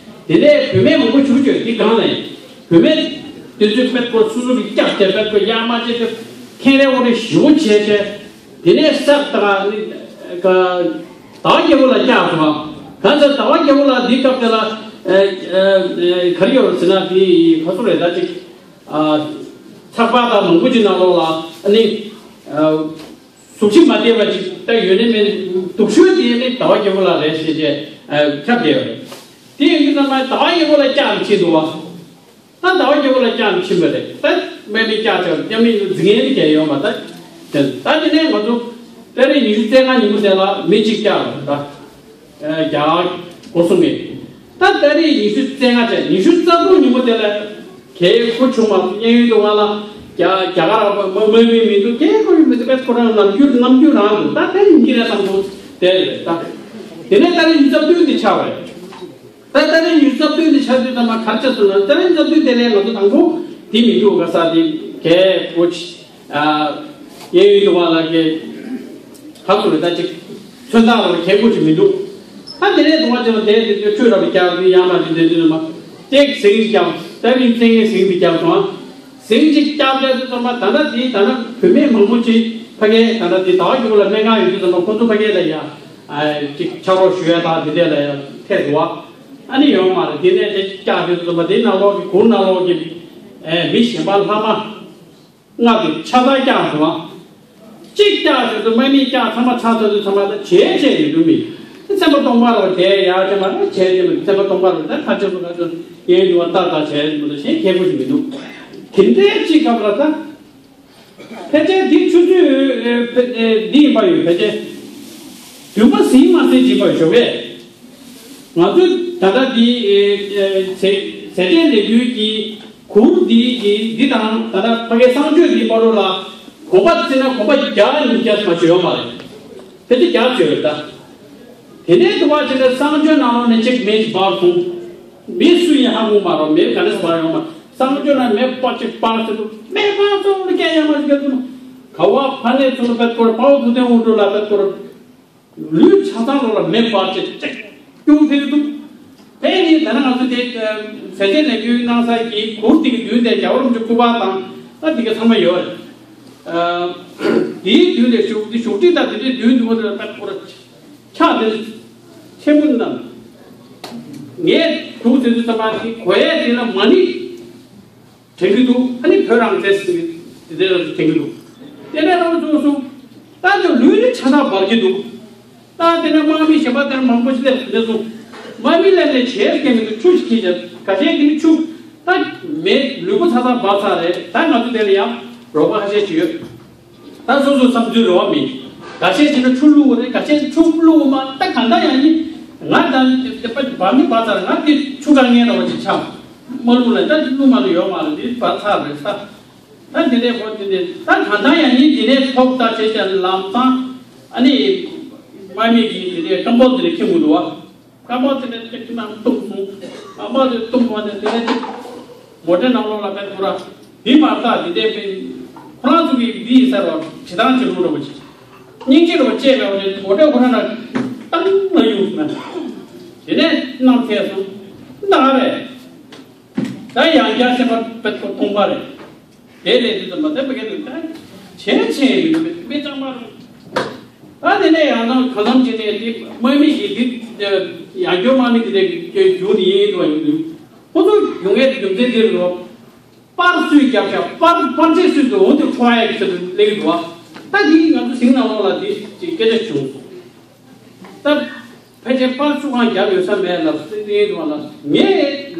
དེ་ནས་བོད་མི་མང་པོ་ཞུ་རྒྱུ་འདི་སྒང་ལ་ཡིན། བོད་མི་དེ་ཚོས་དཔེ་ཁོ་སོ་སོ་གི་བཀྱག་བྱས་དཔེ་ཁོ་གཡར་མ་བྱས་ཏེ་ཁེངས་རེ་འོ་རེ་ཞེ་བོ་བྱས་བྱས། དེ་ནས་ས་ད་ནི་ཟླ་བ་རྒྱལ་པོ་ལ་བཀྱག་སོང་བ། གང་ཟེར་ཟླ་བ་རྒྱལ་པོ་ལ་འདི་སྐབས་དེ་ལ་ག་རེ་ཡོད་ཟེར་ན་འདི་ག་ཚོད་རེད། ད་ཅིག་ཚགས་པར་དང་མང་པོ་ཅིག་ནང་ལོགས་ལ་ནི། གཟུགས་གཞི་མ་བདེ་བ་ཅིག་ད་ཡོད་ནི་མེད་ནི་སྡུག་ཤོས་དེ་ནི་ཟླ་བ་རྒྱལ་པོ་ལགས་རེད་ཞེས་བྱས་ཁྱབ་བསྡད་ཡོད་རེད། དེ་ཡིན་དུས་ཙམ་པ་ཟླ་བ་རྒྱལ་པོ་ལ་བཀྱག་ནས་ཕྱིན་འདུག་བ། ད་ཟླ་བ་རྒྱལ་པོ་ལ་བཀྱག་ནས་ཕྱིན་པ་རེད། ད་དམག་མི་བཀྱག་བྱས་མཉམ་མི་འཛིང་ངན་ནི་གལ་ཡོད་མ་ད། ད་དེ་ནས་ང་ཚོ་ཏ་རིག་ཉི་ཤུ་རྩ་ལྔ་ཉིན་མོ་དེ་ལ་མི་གཅིག་བཀྱག་ལ་ད། རྒྱ་གར་སྒོ་གསུམ་གྱི། ད་ཏ་རིག་ཉི་ཤུ་རྩ་ལྔ་བྱས་ཉི་ཤུ་རྩ་དྲུག་ཉིན་མོ་དེ་ལ་གས་སྐུ་བྱུང་མ་སོང་། གཡས་གཡོན་དུ་ང་ལ་རྒྱ་རྒྱ་གར་མ་མ་མི་མི་འདུག་གས་སྐུ་མི་འདུག་པས་ཁོ་རང་ནམ་རྒྱུན་ནམ་རྒྱུན་རང་འདུག་ད་དེ་ཡིན་གྱི་རེད་བསམ་སོང་། དེ་རེད་ད། དེ་ནས་ཏ་རིག་ཉི་ཤུ་རྩ་བདུན་དེ་ཆགས་པ་རེད། ད་ཏ་རིག་ཉི་ཤུ་རྩ་བདུན་དེ་ཆགས་དུས་ཙམ་པ་ག་རེ་བྱས་སོང་ན། ཏ་རིག་ཉི་ཤུ་རྩ་བདུན་དེ་ལས་ང་ཚོ་དང་པོ་དེ་མི་འདུག་ག་ས་དེ་གས་སྐུ་ཆ། ཨ། གཡས་གཡོན་དུ་བ་ལ་གས་ག་ཚོད་རེད་ད་ཅིག་མཚོན་རྟགས་ལ་གས་སྐུ་ཅིག་མི་འདུག་ད་དེ་ནས་དུ་བ་ཅིག་ལ་དེ་དེ་དེ་ཆོས་རབ་ཀྱི་རྒྱ་དེ་ཡང་མ་དེ་དེ་དེ་མ་སྟེགས་ཟིང་རྒྱབ་ཏ་རིག་ཉི་ཤུ་རྩ་ལྔའི་ཟིང་དེ་རྒྱབ་སོང་། ཟིང་ཅིག་རྒྱབ་རྒྱབ་དུས་ཙམ་པ་ད་ལྟ་དེ་ད་ལྟ་བུད་མེད་མང་པོ་ཅིག་ཕ་གའི་ད་ལྟ་དེ་ཟླ་བ་དགུ་ལ་སྨན་ཁང་ཡོད་དུས་ཙམ་པ་ཁོ་ཚོ་ཕ་གའི་ལ་ཡ་ཨ་ཅིག་ཕྱག་རོགས་ཞུ་ཡ་དང་དེ་འདྲས་ལ་ཡ་ཐད་དུ་བ། ཨ་ནི་ཡོང་མ་རེད། དེ་ནས་དེ་བཀྱག་དུས་ཙམ་པ་དེ་ནང་ལོགས་ཀྱི་གུར་ནང་ལོགས་ཀྱི་ཨེ་མི་གཞན་པ་ལྷག་མ་ལྔ་དེ་ཆ་ཚང་བཀྱག་སོང་བ། གཅིག་བཀྱག་ཟེར་དུས་དམག་མིས་བཀྱག་ཚང་མ་ཚར་ཚར་དུས་ཚང་མ་ད་བྱས་བྱས་ཡོད་དུ་མི། ཚན་པ་སྟོང་པ་རོ་དེ་ཡར་དེ་མ་རེད་བྱས་དེ་མི་ཚན་པ་སྟོང་པ་རོ་ད་ཁ་ཆེ་སུ་ཁ་ཆེ་ཡན་དུ་བ་ཏག་ཏག་བྱས་མི་འདུག་ཞེས་ཁྱད་པར་ཞིག་མི་འདུག་དེ་འདྲའི་གཅིག་སྐབས་ལ་ད། ཕལ་ཆེར་འདི་ཆུ་ཚོད་འདི་ཡིན་པ་ཡོད་ཕལ་ཆེར། བདུན་པ་ཟིན་མ་ཟིན་བྱེད་པ་ཞོགས་པས། ང་ཚོས་ད་ལྟ་འདི་ཟས་ཟས་བཅད་ལས་འགུལ་གྱི་གུར་འདི་གི་འདི་དང་ད་ལྟ་ཕ་གའི་གསང་སྤྱོད་འདི་བར་དུ་ལ་གོམ་པ་བརྩིས་ན་གོམ་པ་བརྒྱ་ཉིས་བརྒྱ་ཙམ་ཞིག་ཡོད་མ་རེད། ཕལ་ཆེར་བརྒྱ་ཙམ་ཡོད་རེད་ད། དེ་ནས་དུ་བ་ཅིག་ལ་གསང་སྤྱོད་ནང་ལོགས་ནས་གཅིག་མེ་ཞིག་འབར་སོང་། མི་སུ་ཡིན་ཧ་གོ་མ་རོགས། མེ་ག་ནས་འབར་ཡོང་མ། གསང་སྤྱོད་ནང་མེ་སྤར་གཅིག་སྤར་ཟེར་དུས་མེ་སྤར་སོང་ལ་སྐད་ཡང་མ་ཤོད་དུས། ག་བ་ཕ་ནས་ཚུར་ལ་བེད་སྐོར་དཔའ་བོ་ཐུབ་བསྟན་དབང་གྲགས་ལ་བེད་སྐོར། ལུས་ཆ་ཚང་ལོགས་ལ་མེ་སྤར་གཅིག་གཅིག་སྐྱུག་ཐེ་གི་འདུག་དེ་ནི་ད་ནང་ང་ཚོ་དེ་ཟས་བཅད་ལས་འགུལ་གནང་ས་ཀྱི་གུར་དེ་གི་མདུན་དེ་རྒྱལ་བ་རིན་པོ་ཆེ་སྐུ་པར་དང་ད་དེ་གི་ཚང་མ་ཡོད་རེད། དེའི་མདུན་དེ་བཞུགས་དེ་བཞུགས་ཁྲི་དང་དེ་འདྲའི་མདུན་དུ་བ་དེ་ལ་བེད་སྐོར། ཕྱག་དེ་ཆེན་པོ་གནང་། ངས་གྲུག་དེ་ཚོ་ཚང་མ་གི་གོ་ཡས་དེ་ལ་མ་ཎི་དྲན་གི་འདུག་ཨ་ནི་བོད་རང་བཙན་ཟེར་བའི་དེ་འདྲ་དྲན་གི་འདུག་དེ་འདྲ་རང་བཙུགས་སོང་། ད་དེ་ལུས་ནི་ཆ་ཚང་འབར་གི་འདུག་ད་དེ་ནས་དམག་མི་གཞན་པ་དེར་མང་པོ་ཞིག་སླེབས་སླེབས་སོང་། དམག་མི་སླེབས་ནས་བྱས་སྐྱེ་མི་འདུག་ཆུ་ཞིག་ཁྱེར་བྱས་ག་བྱས་དེ་ནི་ཆུ་ད་མེ་ལུས་པོ་ཚ་ཚ་འབར་ཚར་རེད། ད་ང་ཚོ་དེ་ལ་ཡང་རོགས་པ་ཁ་ཤས་ཅིག་ཡོད། ད་སོ་སོ་བསམ་ཚུལ་རེ་བ་མེད། འགའ་ཤས་ཅིག་ན་ཆུ་བླུགས་རེད། འགའ་ཤས་ཆུ་བླུགས་མ་ད་གང་ལྟར་ཡང་ནི་ང་ད་དེ་པ་བ་མི་བ་ཚར་ང་དེ་ཆུ་གང་ངན་ར་བ་ཅིག་ཆགས་མ་བླུགས་ལ་ད་བླུགས་མ་ལ་ཡོད་མ་རེད། དེ་བ་ཚར་རེད་ས། ད་དེ་ནས་ཁོ་དེ་ནས་ད་གང་ལྟར་ཡང་ནི་དེ་ནས་ཐོག་ལྟ་བྱས་ཀྱང་ལམ་སང་ཨ་ནི་དམག་མི་གིས་དེ་ནས་སྐམ་པོ་དེ་ནས་ཁྱེར་མི་འདུག་བ། སྐམ་པོ་དེ་ནས་ཏིག་ཏིག་ནང་བཏུམ་སོང་། སྐམ་པོ་དེ་བཏུམ་བ་ནས་དེ་ནས་ཏིག་མོ་ཊའི་ནང་ལོགས་ལ་ཕན་ཁོ་ར་དེ་མ་ལྟ་དེ་ནས་ཕན་ཁོ་རང་ཚོ་གིས་དེ་ཡིན་ས་ར་བྱེད་སྟངས་བྱེད་རུང་ར་བ་ཅིག་སྙིང་རྗེ་ར་བ་བཅས་པའི་བ་ནས་མོ་ཊའི་ཁོ་ར་ན་བཏང་ལ་ཡོང་སོང་། དེ་ནས་གནམ་ཐལ་སོང་། ད་རེད། ད་ཡང་བསྐྱར་སེམས་པ་པད་ཁོ་ཐོང་པ་རེད། དེ་ལས་དུས་ཙམ་པ་དེ་བ་གས་དུ་ད་ཆེན་ཆེན་ཡིན་མི་ཅང་མ་རུང་། ད་དེ་ནས་ཡང་ན་གང་འཚམ་བྱས་ནས་དེ་དམག་མི་ཞིག་དེ་ཡང་སྐྱོ་དམག་མི་དེ་ནས་རྒྱུ་དེ་ཡིན་དུ་ཡིན་དུ། ཁོ་ཚོ་ཡོང་ངེས་རྒྱུ་མཚན་དེ་རུ་པར་སུས་བརྒྱབ་བཞག་པར་པར་ཆས་སུས་དུ་འོང་དུ་འཕྲོ་ཡ་གི་ཆེད་དུ་སླེབས་ཀྱི་འདུག་ད་དེ་ང་ཚོ་ཞིང་ནང་ལོགས་ལ་དེ་ཅིག་སྐད་ཆ་བྱུང་སོང་། ད་ཕལ་ཆེར་པར་ཆུ་ཁང་རྒྱབ་ཡོད་ས་མེད་ལ་སྲིད་དོན་དུ་ལ་ངས་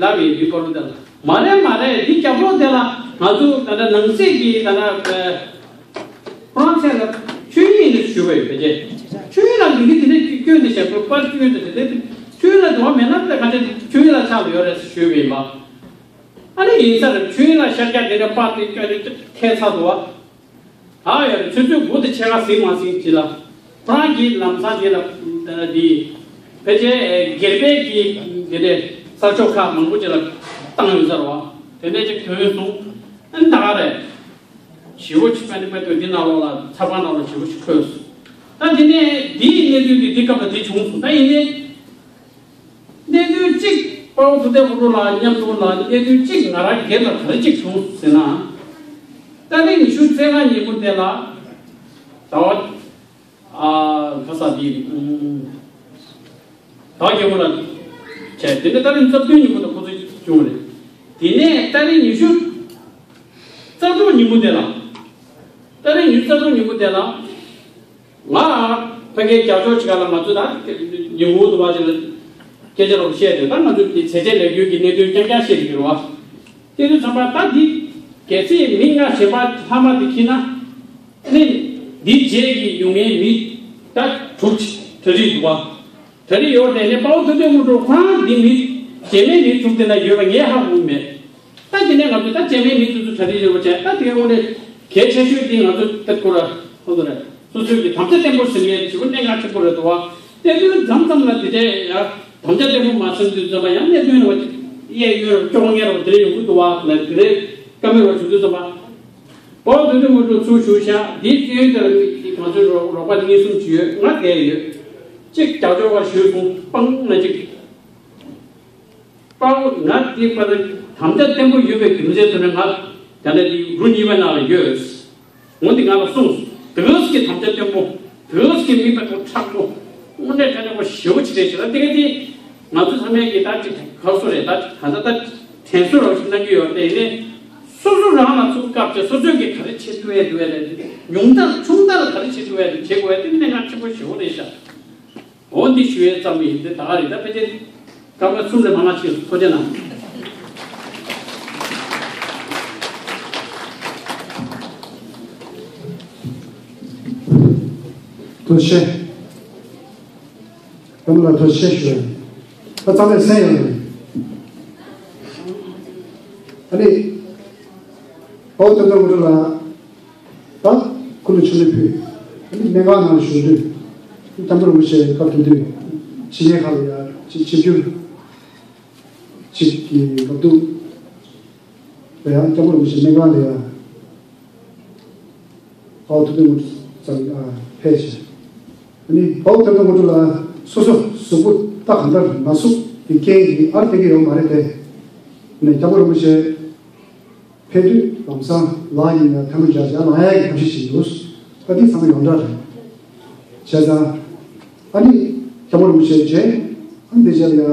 ལབ་ཡོད་འདི་པར་དེ་ལ་མ་རེད་མ་རེད། འདི་རྒྱབ་ལོགས་དེ་ལ་ང་ཚོ་ད་ལྟ་ནང་སྲིད་ཀྱི་ད་ལྟ་ཁོ་རང་ཚོ་ལ་ཆོས་ཉིད་ནས་ཞུ་བ་ཡོད་པས་ཆོས་ཉིད་ལ་འདི་འདི་དེ་འདྲ་སྐྱོན་དེ་བཤད་པར་པར་སྐྱོན་དེ་དེ་ཆོས་ཉིད་ལ་དུ་བ་མེད་ན་ད་ག་ཚོད་ཆོས་ཉིད་ལ་ཆགས་ཡོད་རེད་ཞུས་པ་ཡིན་པ། ཨ་ནི་ཡིན་ས་རེད། ཆོས་ཉིད་ལ་ཤར་རྒྱག་དེ་འདྲ་པར་དེ་སྐྱོན་དེ་ཐལ་ཚར་འདུག་བ། ད་ཡང་ཆུ་ཚོད་དགུ་དང་ཕྱེད་ཀ་ཟིན་མ་ཟིན་ཅི་ལ། ཁོ་རང་གིས་ལམ་སང་དེ་ལ་འདི་ཕལ་ཆེར་སྒེར་པའི་གི་འདི་ནས་ས་ཕྱོགས་ཁག་མང་པོ་ཅིག་ལ་བཏང་ཡོད་ས་རེད་བ། དེ་ནས་ཅིག་ཐོན་སོང་། ཨ་ནི་ད་ག་རེད། ཞེ་པོ་ཅིག་པ་ནི་པ་དུ་འདི་ནང་ལོགས་ལ་ཚགས་པར་ནང་ལ་ཞེ་པོ་ཅིག་འཁོད་སོང་། ད་དེ་ནས་འདིའི་གནས་ཚུལ་འདི་འདི་སྐབས་ལ་འདི་བྱུང་སོང་ད་ཡིན་ནའི། གནད་དོན་གཅིག་དཔའ་བོ་ཐུབ་བསྟན་དབང་གྲགས་ལགས་མཉམ་དུ་ལ་གནད་དོན་གཅིག་ང་རང་སྒེར་ལ་ག་རེ་གཅིག་བྱུང་ཟེར་ན། ཏ་རིག་ཉི་ཤུ་རྩ་ལྔ་ཉིན་མོ་དེ་ལ་ཟླ་བ་ཨ་ག་ས་དེ་ཨུམ་ཟླ་བ་རྒྱལ་པོ་ལ་བྱས། དེ་ནས་ཏ་རིག་ཉི་ཤུ་རྩ་བདུན་ཉིན་མོ་དེ་ཁོ་ཚོ་བྱུང་བ་རེད། དེ་ནས་ཏ་རིག་ཉི་ཤུ་རྩ་དྲུག་ཉིན་མོ་དེ་ལ་ཏ་རིག་ཉི་ཤུ་རྩ་དྲུག་ཉིན་མོ་དེ་ལ། ང་ཕ་གིའི་རྒྱབ་ཕྱོགས་ཅིག་ལ་ང་ཚོ་ད་ཉིན་གུང་དུ་བ་ཅིག་ལ་སྐད་ཆ་རོགས་བཤད་དུས་ད་ང་ཚོ་དེ་ཚེ་ཆད་ལས་འགུལ་གྱི་གནད་དོན་རྐྱང་རྐྱང་བཤད་ཀྱི་ཡོད་རེད་བ། དེ་དུས་ཙམ་པ་ད་འདི་གལ་སྲིད་མི་ལྔ་གཞན་པ་ལྷག་མ་དེ་ཁྱེར་ན་ནི་འདི་རྗེས་ཀྱི་ཡོང་མཁན་མི་ད་དྲུག་ཅིག་གྲ་སྒྲིག་འདུག་བ། གྲ་སྒྲིག་ཡོད་རེད། ནས་དཔའ་བོ་ཐུབ་བསྟན་དངོས་གྲུབ་ཁོ་རང་འདི་མི་རྗེས་མའི་མི་ཚོ་དེ་ན་ཡོད་པ་ངས་ཧ་གོ་མེད། ད་དེ་ནས་ང་ཚོ་ད་རྗེས་མའི་མི་ཚོ་ཚོ་གྲ་སྒྲིག་ཡོད་པ་བྱས། ད་དེ་གའི་དངོས་གནས་གལ་ཆེ་ཤོས་དེ་ང་ཚོ་ད་ཁོ་ར་ཁོ་ཚོ་རེད། སོ་སོའི་གི་དམ་བཅའ་བརྟན་པོ་ཟིན་ཡས་བྱེད་པོ་གནད་འགག་ཆེན་པོ་རེད་འདུག་བ། གནད་དོན་མཚམས་མཚམས་ལ་དེ་འདྲའི་ཡ་དམ་བཅའ་བརྟན་པོ་མ་ཟིན་དུས་ཙམ་པ་ཡང་གནད་དོན་རེ་བ་གཡས་གཡོན་རེ་སྐྱོ་བོ་ངན་རེ་བ་དེ་འདྲ་ཡོང་གི་འདུག་བ་ལ། དེ་འདྲའི་བཀའ་མོལ་བ་བྱུང་དུས་ཙམ་པ། ཨོ་དོན་དུ་མུ་ཏུ་ཚུར་ཞུ་ཤག་འདིའི་སྐྱོན་དེར་ང་ཚོའི་རོགས་རོགས་པ་གཉིས་གསུམ་ཅིག་ཡོད། ང་བསྡད་ཡོད། གཅིག་རྒྱབ་སྐྱོར་བ་ཞུས་སོང་། སྤང་ན་གཅིག་སྤང་ང་འདི་པ་ན་དམ་བཅའ་བརྟན་པོ་ཡོད་པའི་རྒྱུ་མཚན་དུ་ནས་ང་ད་ལྟ་འདི་རུ་གཉིས་པའི་ནང་ལ་ཡོད། འོ་འདི་ང་ལ་གསུངས། དེ་ག་ཙམ་གྱི་དམ་བཅའ་བརྟན་པོ། དེ་ག་ཙམ་གྱི་མི་དཔེ་ཁོ་མཁྲེགས་པོ། དངོས་གནས་དྲང་གནས་ཁོ་ཞེ་པོ་ཅིག་རེད་ཟེར་ན། དེ་ག་དེ་ང་ཚོ་ཚང་མས་ཀྱི་ད་ཅིག་ག་རེ་ཟེར་རེད། ད་ག་ད་ད་དྲན་གསོ་རང་ཞིག་གནང་གི་ཡོད་རེད། ཡིན་ནའི་སོ་སོ་རང་ལ་ཚུར་བཀག་བྱས་སོ་སོས་ཀྱི་ག་རེ་བྱེད་ཐུབ་ཡས་འདུག་ཡས་རེད། ཉུང་མཐར་ཆུང་མཐར་ག་རེ་བྱེད་ཐུབ་ཡས་རེད། བྱེད་དགོས་ཡས་དེ་གནད་འགག་ཆེན་པོ་ཞེ་པོ་རེད་ཤག་འོ་འདི་ཞུ་ཡས་ཙམ་ཡིན། དེ་ད་ག་རེད། ད་ཕལ་ཆེར་སྐར་མ་གསུམ་ལས་མང་ན་ཕྱིན་སོང་། ཐུགས་རྗེ་གནང་། ཐུགས་རྗེ་ཆེ། བཀའ་མོལ་ལ་ཐུགས་རྗེ་ཆེ་ཞུ་ཡ། ད་རྩ་ནས་གསན་ཡོང་རེད། ཨ་ནི། ཨོ་ཏོ་ཏོ་མུ་ཏོ་ལ། ད་སྐུ་ལུས་ཕྱག་ལེན་ཕུལ། ཨ་ནི་གནས་ཁང་ནང་བཞུགས་དུས། སྐྱབས་མགོན་རིན་པོ་ཆེ་སྐབས་དེ་དུས་ཕྱི་རྒྱལ་ཁག་ལ་ཡ་ཆིབས་ཆིབས་བསྒྱུར་ཅིག་གི་སྐབས་དུས་ལ་ཡང་སྐྱབས་མགོན་རིན་པོ་ཆེ་གནས་ཁང་ལ་ཡ། དཔའ་བོ་ཐུབ་བསྟན་དངོས་གྲུབ་ཙམ་ཕེབས་ཤིང་། ཨ་ནི་དཔའ་བོ་ཐུབ་བསྟན་དངོས་གྲུབ་ལ་སོ་སོ་གཟུགས་པོ་ད་གང་ལྟར་ན་ཟུག་གི་རྐྱེན་གྱིས་ཨར་ཐེབས་ཀྱི་ཡོད་མ་རེད་དེ། ནས་སྐྱབས་མགོན་རིན་པོ་ཆེ་ཕེབས་དུས་ལམ་སང་ལ་ཡིན་ན་ཐལ་མོ་སྦྱར་སྦྱར་ལངས་ཡག་གི་ཐབས་ཤེས་བྱེད་འདུག་ད་འདི་ཚང་མ་ཡོངས་གྲགས་རེད། བྱས་ཙང་། ཨ་ནི་སྐྱབས་མགོན་རིན་པོ་ཆེ་མཇལ། ཨ་ནི་འདི་རྗེས་ལ་ཡ་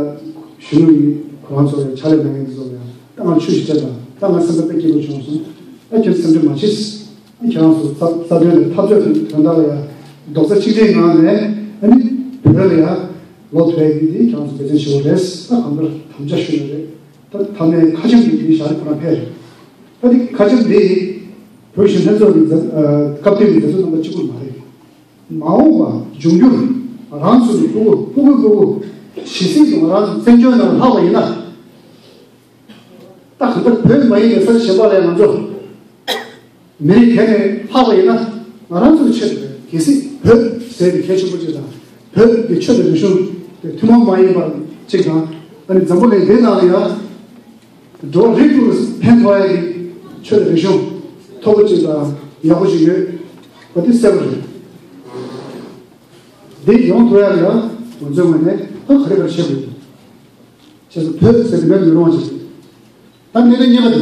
གཞོན་ནུ་ཡིས་ཁོ་རང་ཚོ་ལ་ཕྱག་ལས་གནང་མཁན་འདི་ཚོ་ལ་ཡ་ད་ང་ཆོས་ཞིག་སྤྲད་དང་། ད་ང་སེམས་པ་དཔེ་སྐྱིད་པོ་བྱུང་སོང་། ཨ་ཁྱོད་སེམས་ཁྲལ་མ་བྱེད། ཨ་ཁྱེད་རང་ཚོ་རྩ་རྩ་དོན་ལ་འཐབ་རྩོད་དོན་དག་ལ་ཡ་རྡོག་རྩ་གཅིག་སྒྲིལ་ངང་ནས་ཨ་ནི་བོད་ལ་ཡ་ལོག་ཐུབ་ཡ་གི་འདི་ཁྱེད་རང་ཚོ་འབད་བརྩོན་བྱེད་དགོས་རེད། ད་གང་ལྟར་དམ་བཅའ་ཞུ་ཡ་རེད། ད་ཐ་མའི་ཁ་ཆེམས་འདི་འདི་ཞག་རེ་ཁོ་རང་ཕེབས་རེད། ད་འདི་ཁ་ཆེམས་འདི་བོད་གཞོན་ལྷན་ཚོགས་ཀྱི་མཛད་ཨ་སྐབས་དེ་གི་མཛད་གཙོ་རྣམ་པ་གཅིག་པུ་མ་རེད། མ་འོངས་པ་འབྱུང་འགྱུར་རང་ཚོ་གི་ཕྲུ་གུ་ཕྲུ་གུའི་ཕྲུ་གུ་ཇི་སྲིད་དུ་ང་རང་ཚོ་བཙན་བྱོལ་ནང་ལྷག་པ་ཡིན་ན། ད་གང་ལྟར་བོད་མ་ཡིན་པའི་ས་ཆ་གཞན་པ་ལ་ང་ཚོ་མི་རིགས་ག་ནས་ལྷག་པ་ཡིན་ན་ང་རང་ཚོའི་ཆེད་དུ་གལ་སྲིད་བོད་ཟེར་བའི་གལ་ཆེན་པོ་ཅིག་དང་། བོད་ཀྱི་ཆོས་དང་རིག་གཞུང་དེ་ཐུན་མོང་མ་ཡིན་པ་ཅིག་དང་། ཨ་ནི་འཛམ་བུ་གླིང་འདིའི་ནང་ལ་ཡང་འགྲོ་བ་རིགས་དྲུག་ལ་ཕན་ཐོགས་ཡ་གི་ཆོས་དང་རིག་གཞུང་མཐོ་པོ་ཅིག་དང་ཡག་པོ་ཅིག་ཡོད་པ་དེ་གསལ་པོ་རེད། འདི་ཡོང་ཐུབ་ཡ་ལ་ཡང་ང་ཚོའི་ངོས་ནས་ད་ག་རེ་ག་རེ་བྱེད་དགོས་འདུག་བྱས་ཙང་བོད་ཟེར་དེ་མེད་མི་རུང་བ་ཞིག་ད་གནད་དོན་གཉིས་པ་དེ།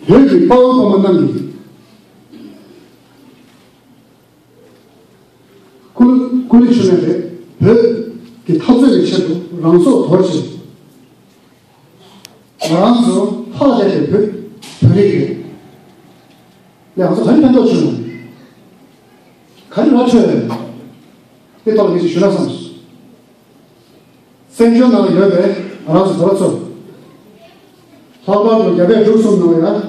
བོད་ཀྱི་དཔའ་བོ་དཔའ་མོ་རྣམས་ཀྱིས་སྐུ་སྐུ་ལུས་མཆོད་མེ་རེད། བོད་ཀྱི་འཐབ་རྩོད་ཀྱི་ཆེད་དུ་རང་སྲོག་དོར་ཞིང་། ང་རང་ཚོ་ཕར་བསྡད་པའི་བོད་བོད་རིགས་རེད། ལས་ང་ཚོ་ག་རེ་ཕན་ཐོགས་བྱུང་ན། ག་རེ་ར་འཕྲོད་ཡོད་ན། དེ་ཐོག་ལ་ངས་ཅིག་ཞུ་ན་བསམས་སོང་། བཙན་བྱོལ་ནང་ཡོད་པའི་ང་རང་ཚོ་བོད་པ་ཚོ། ལྷག་པར་དུ་རྒྱ་བལ་འབྲུག་གསུམ་ནང་ཡང་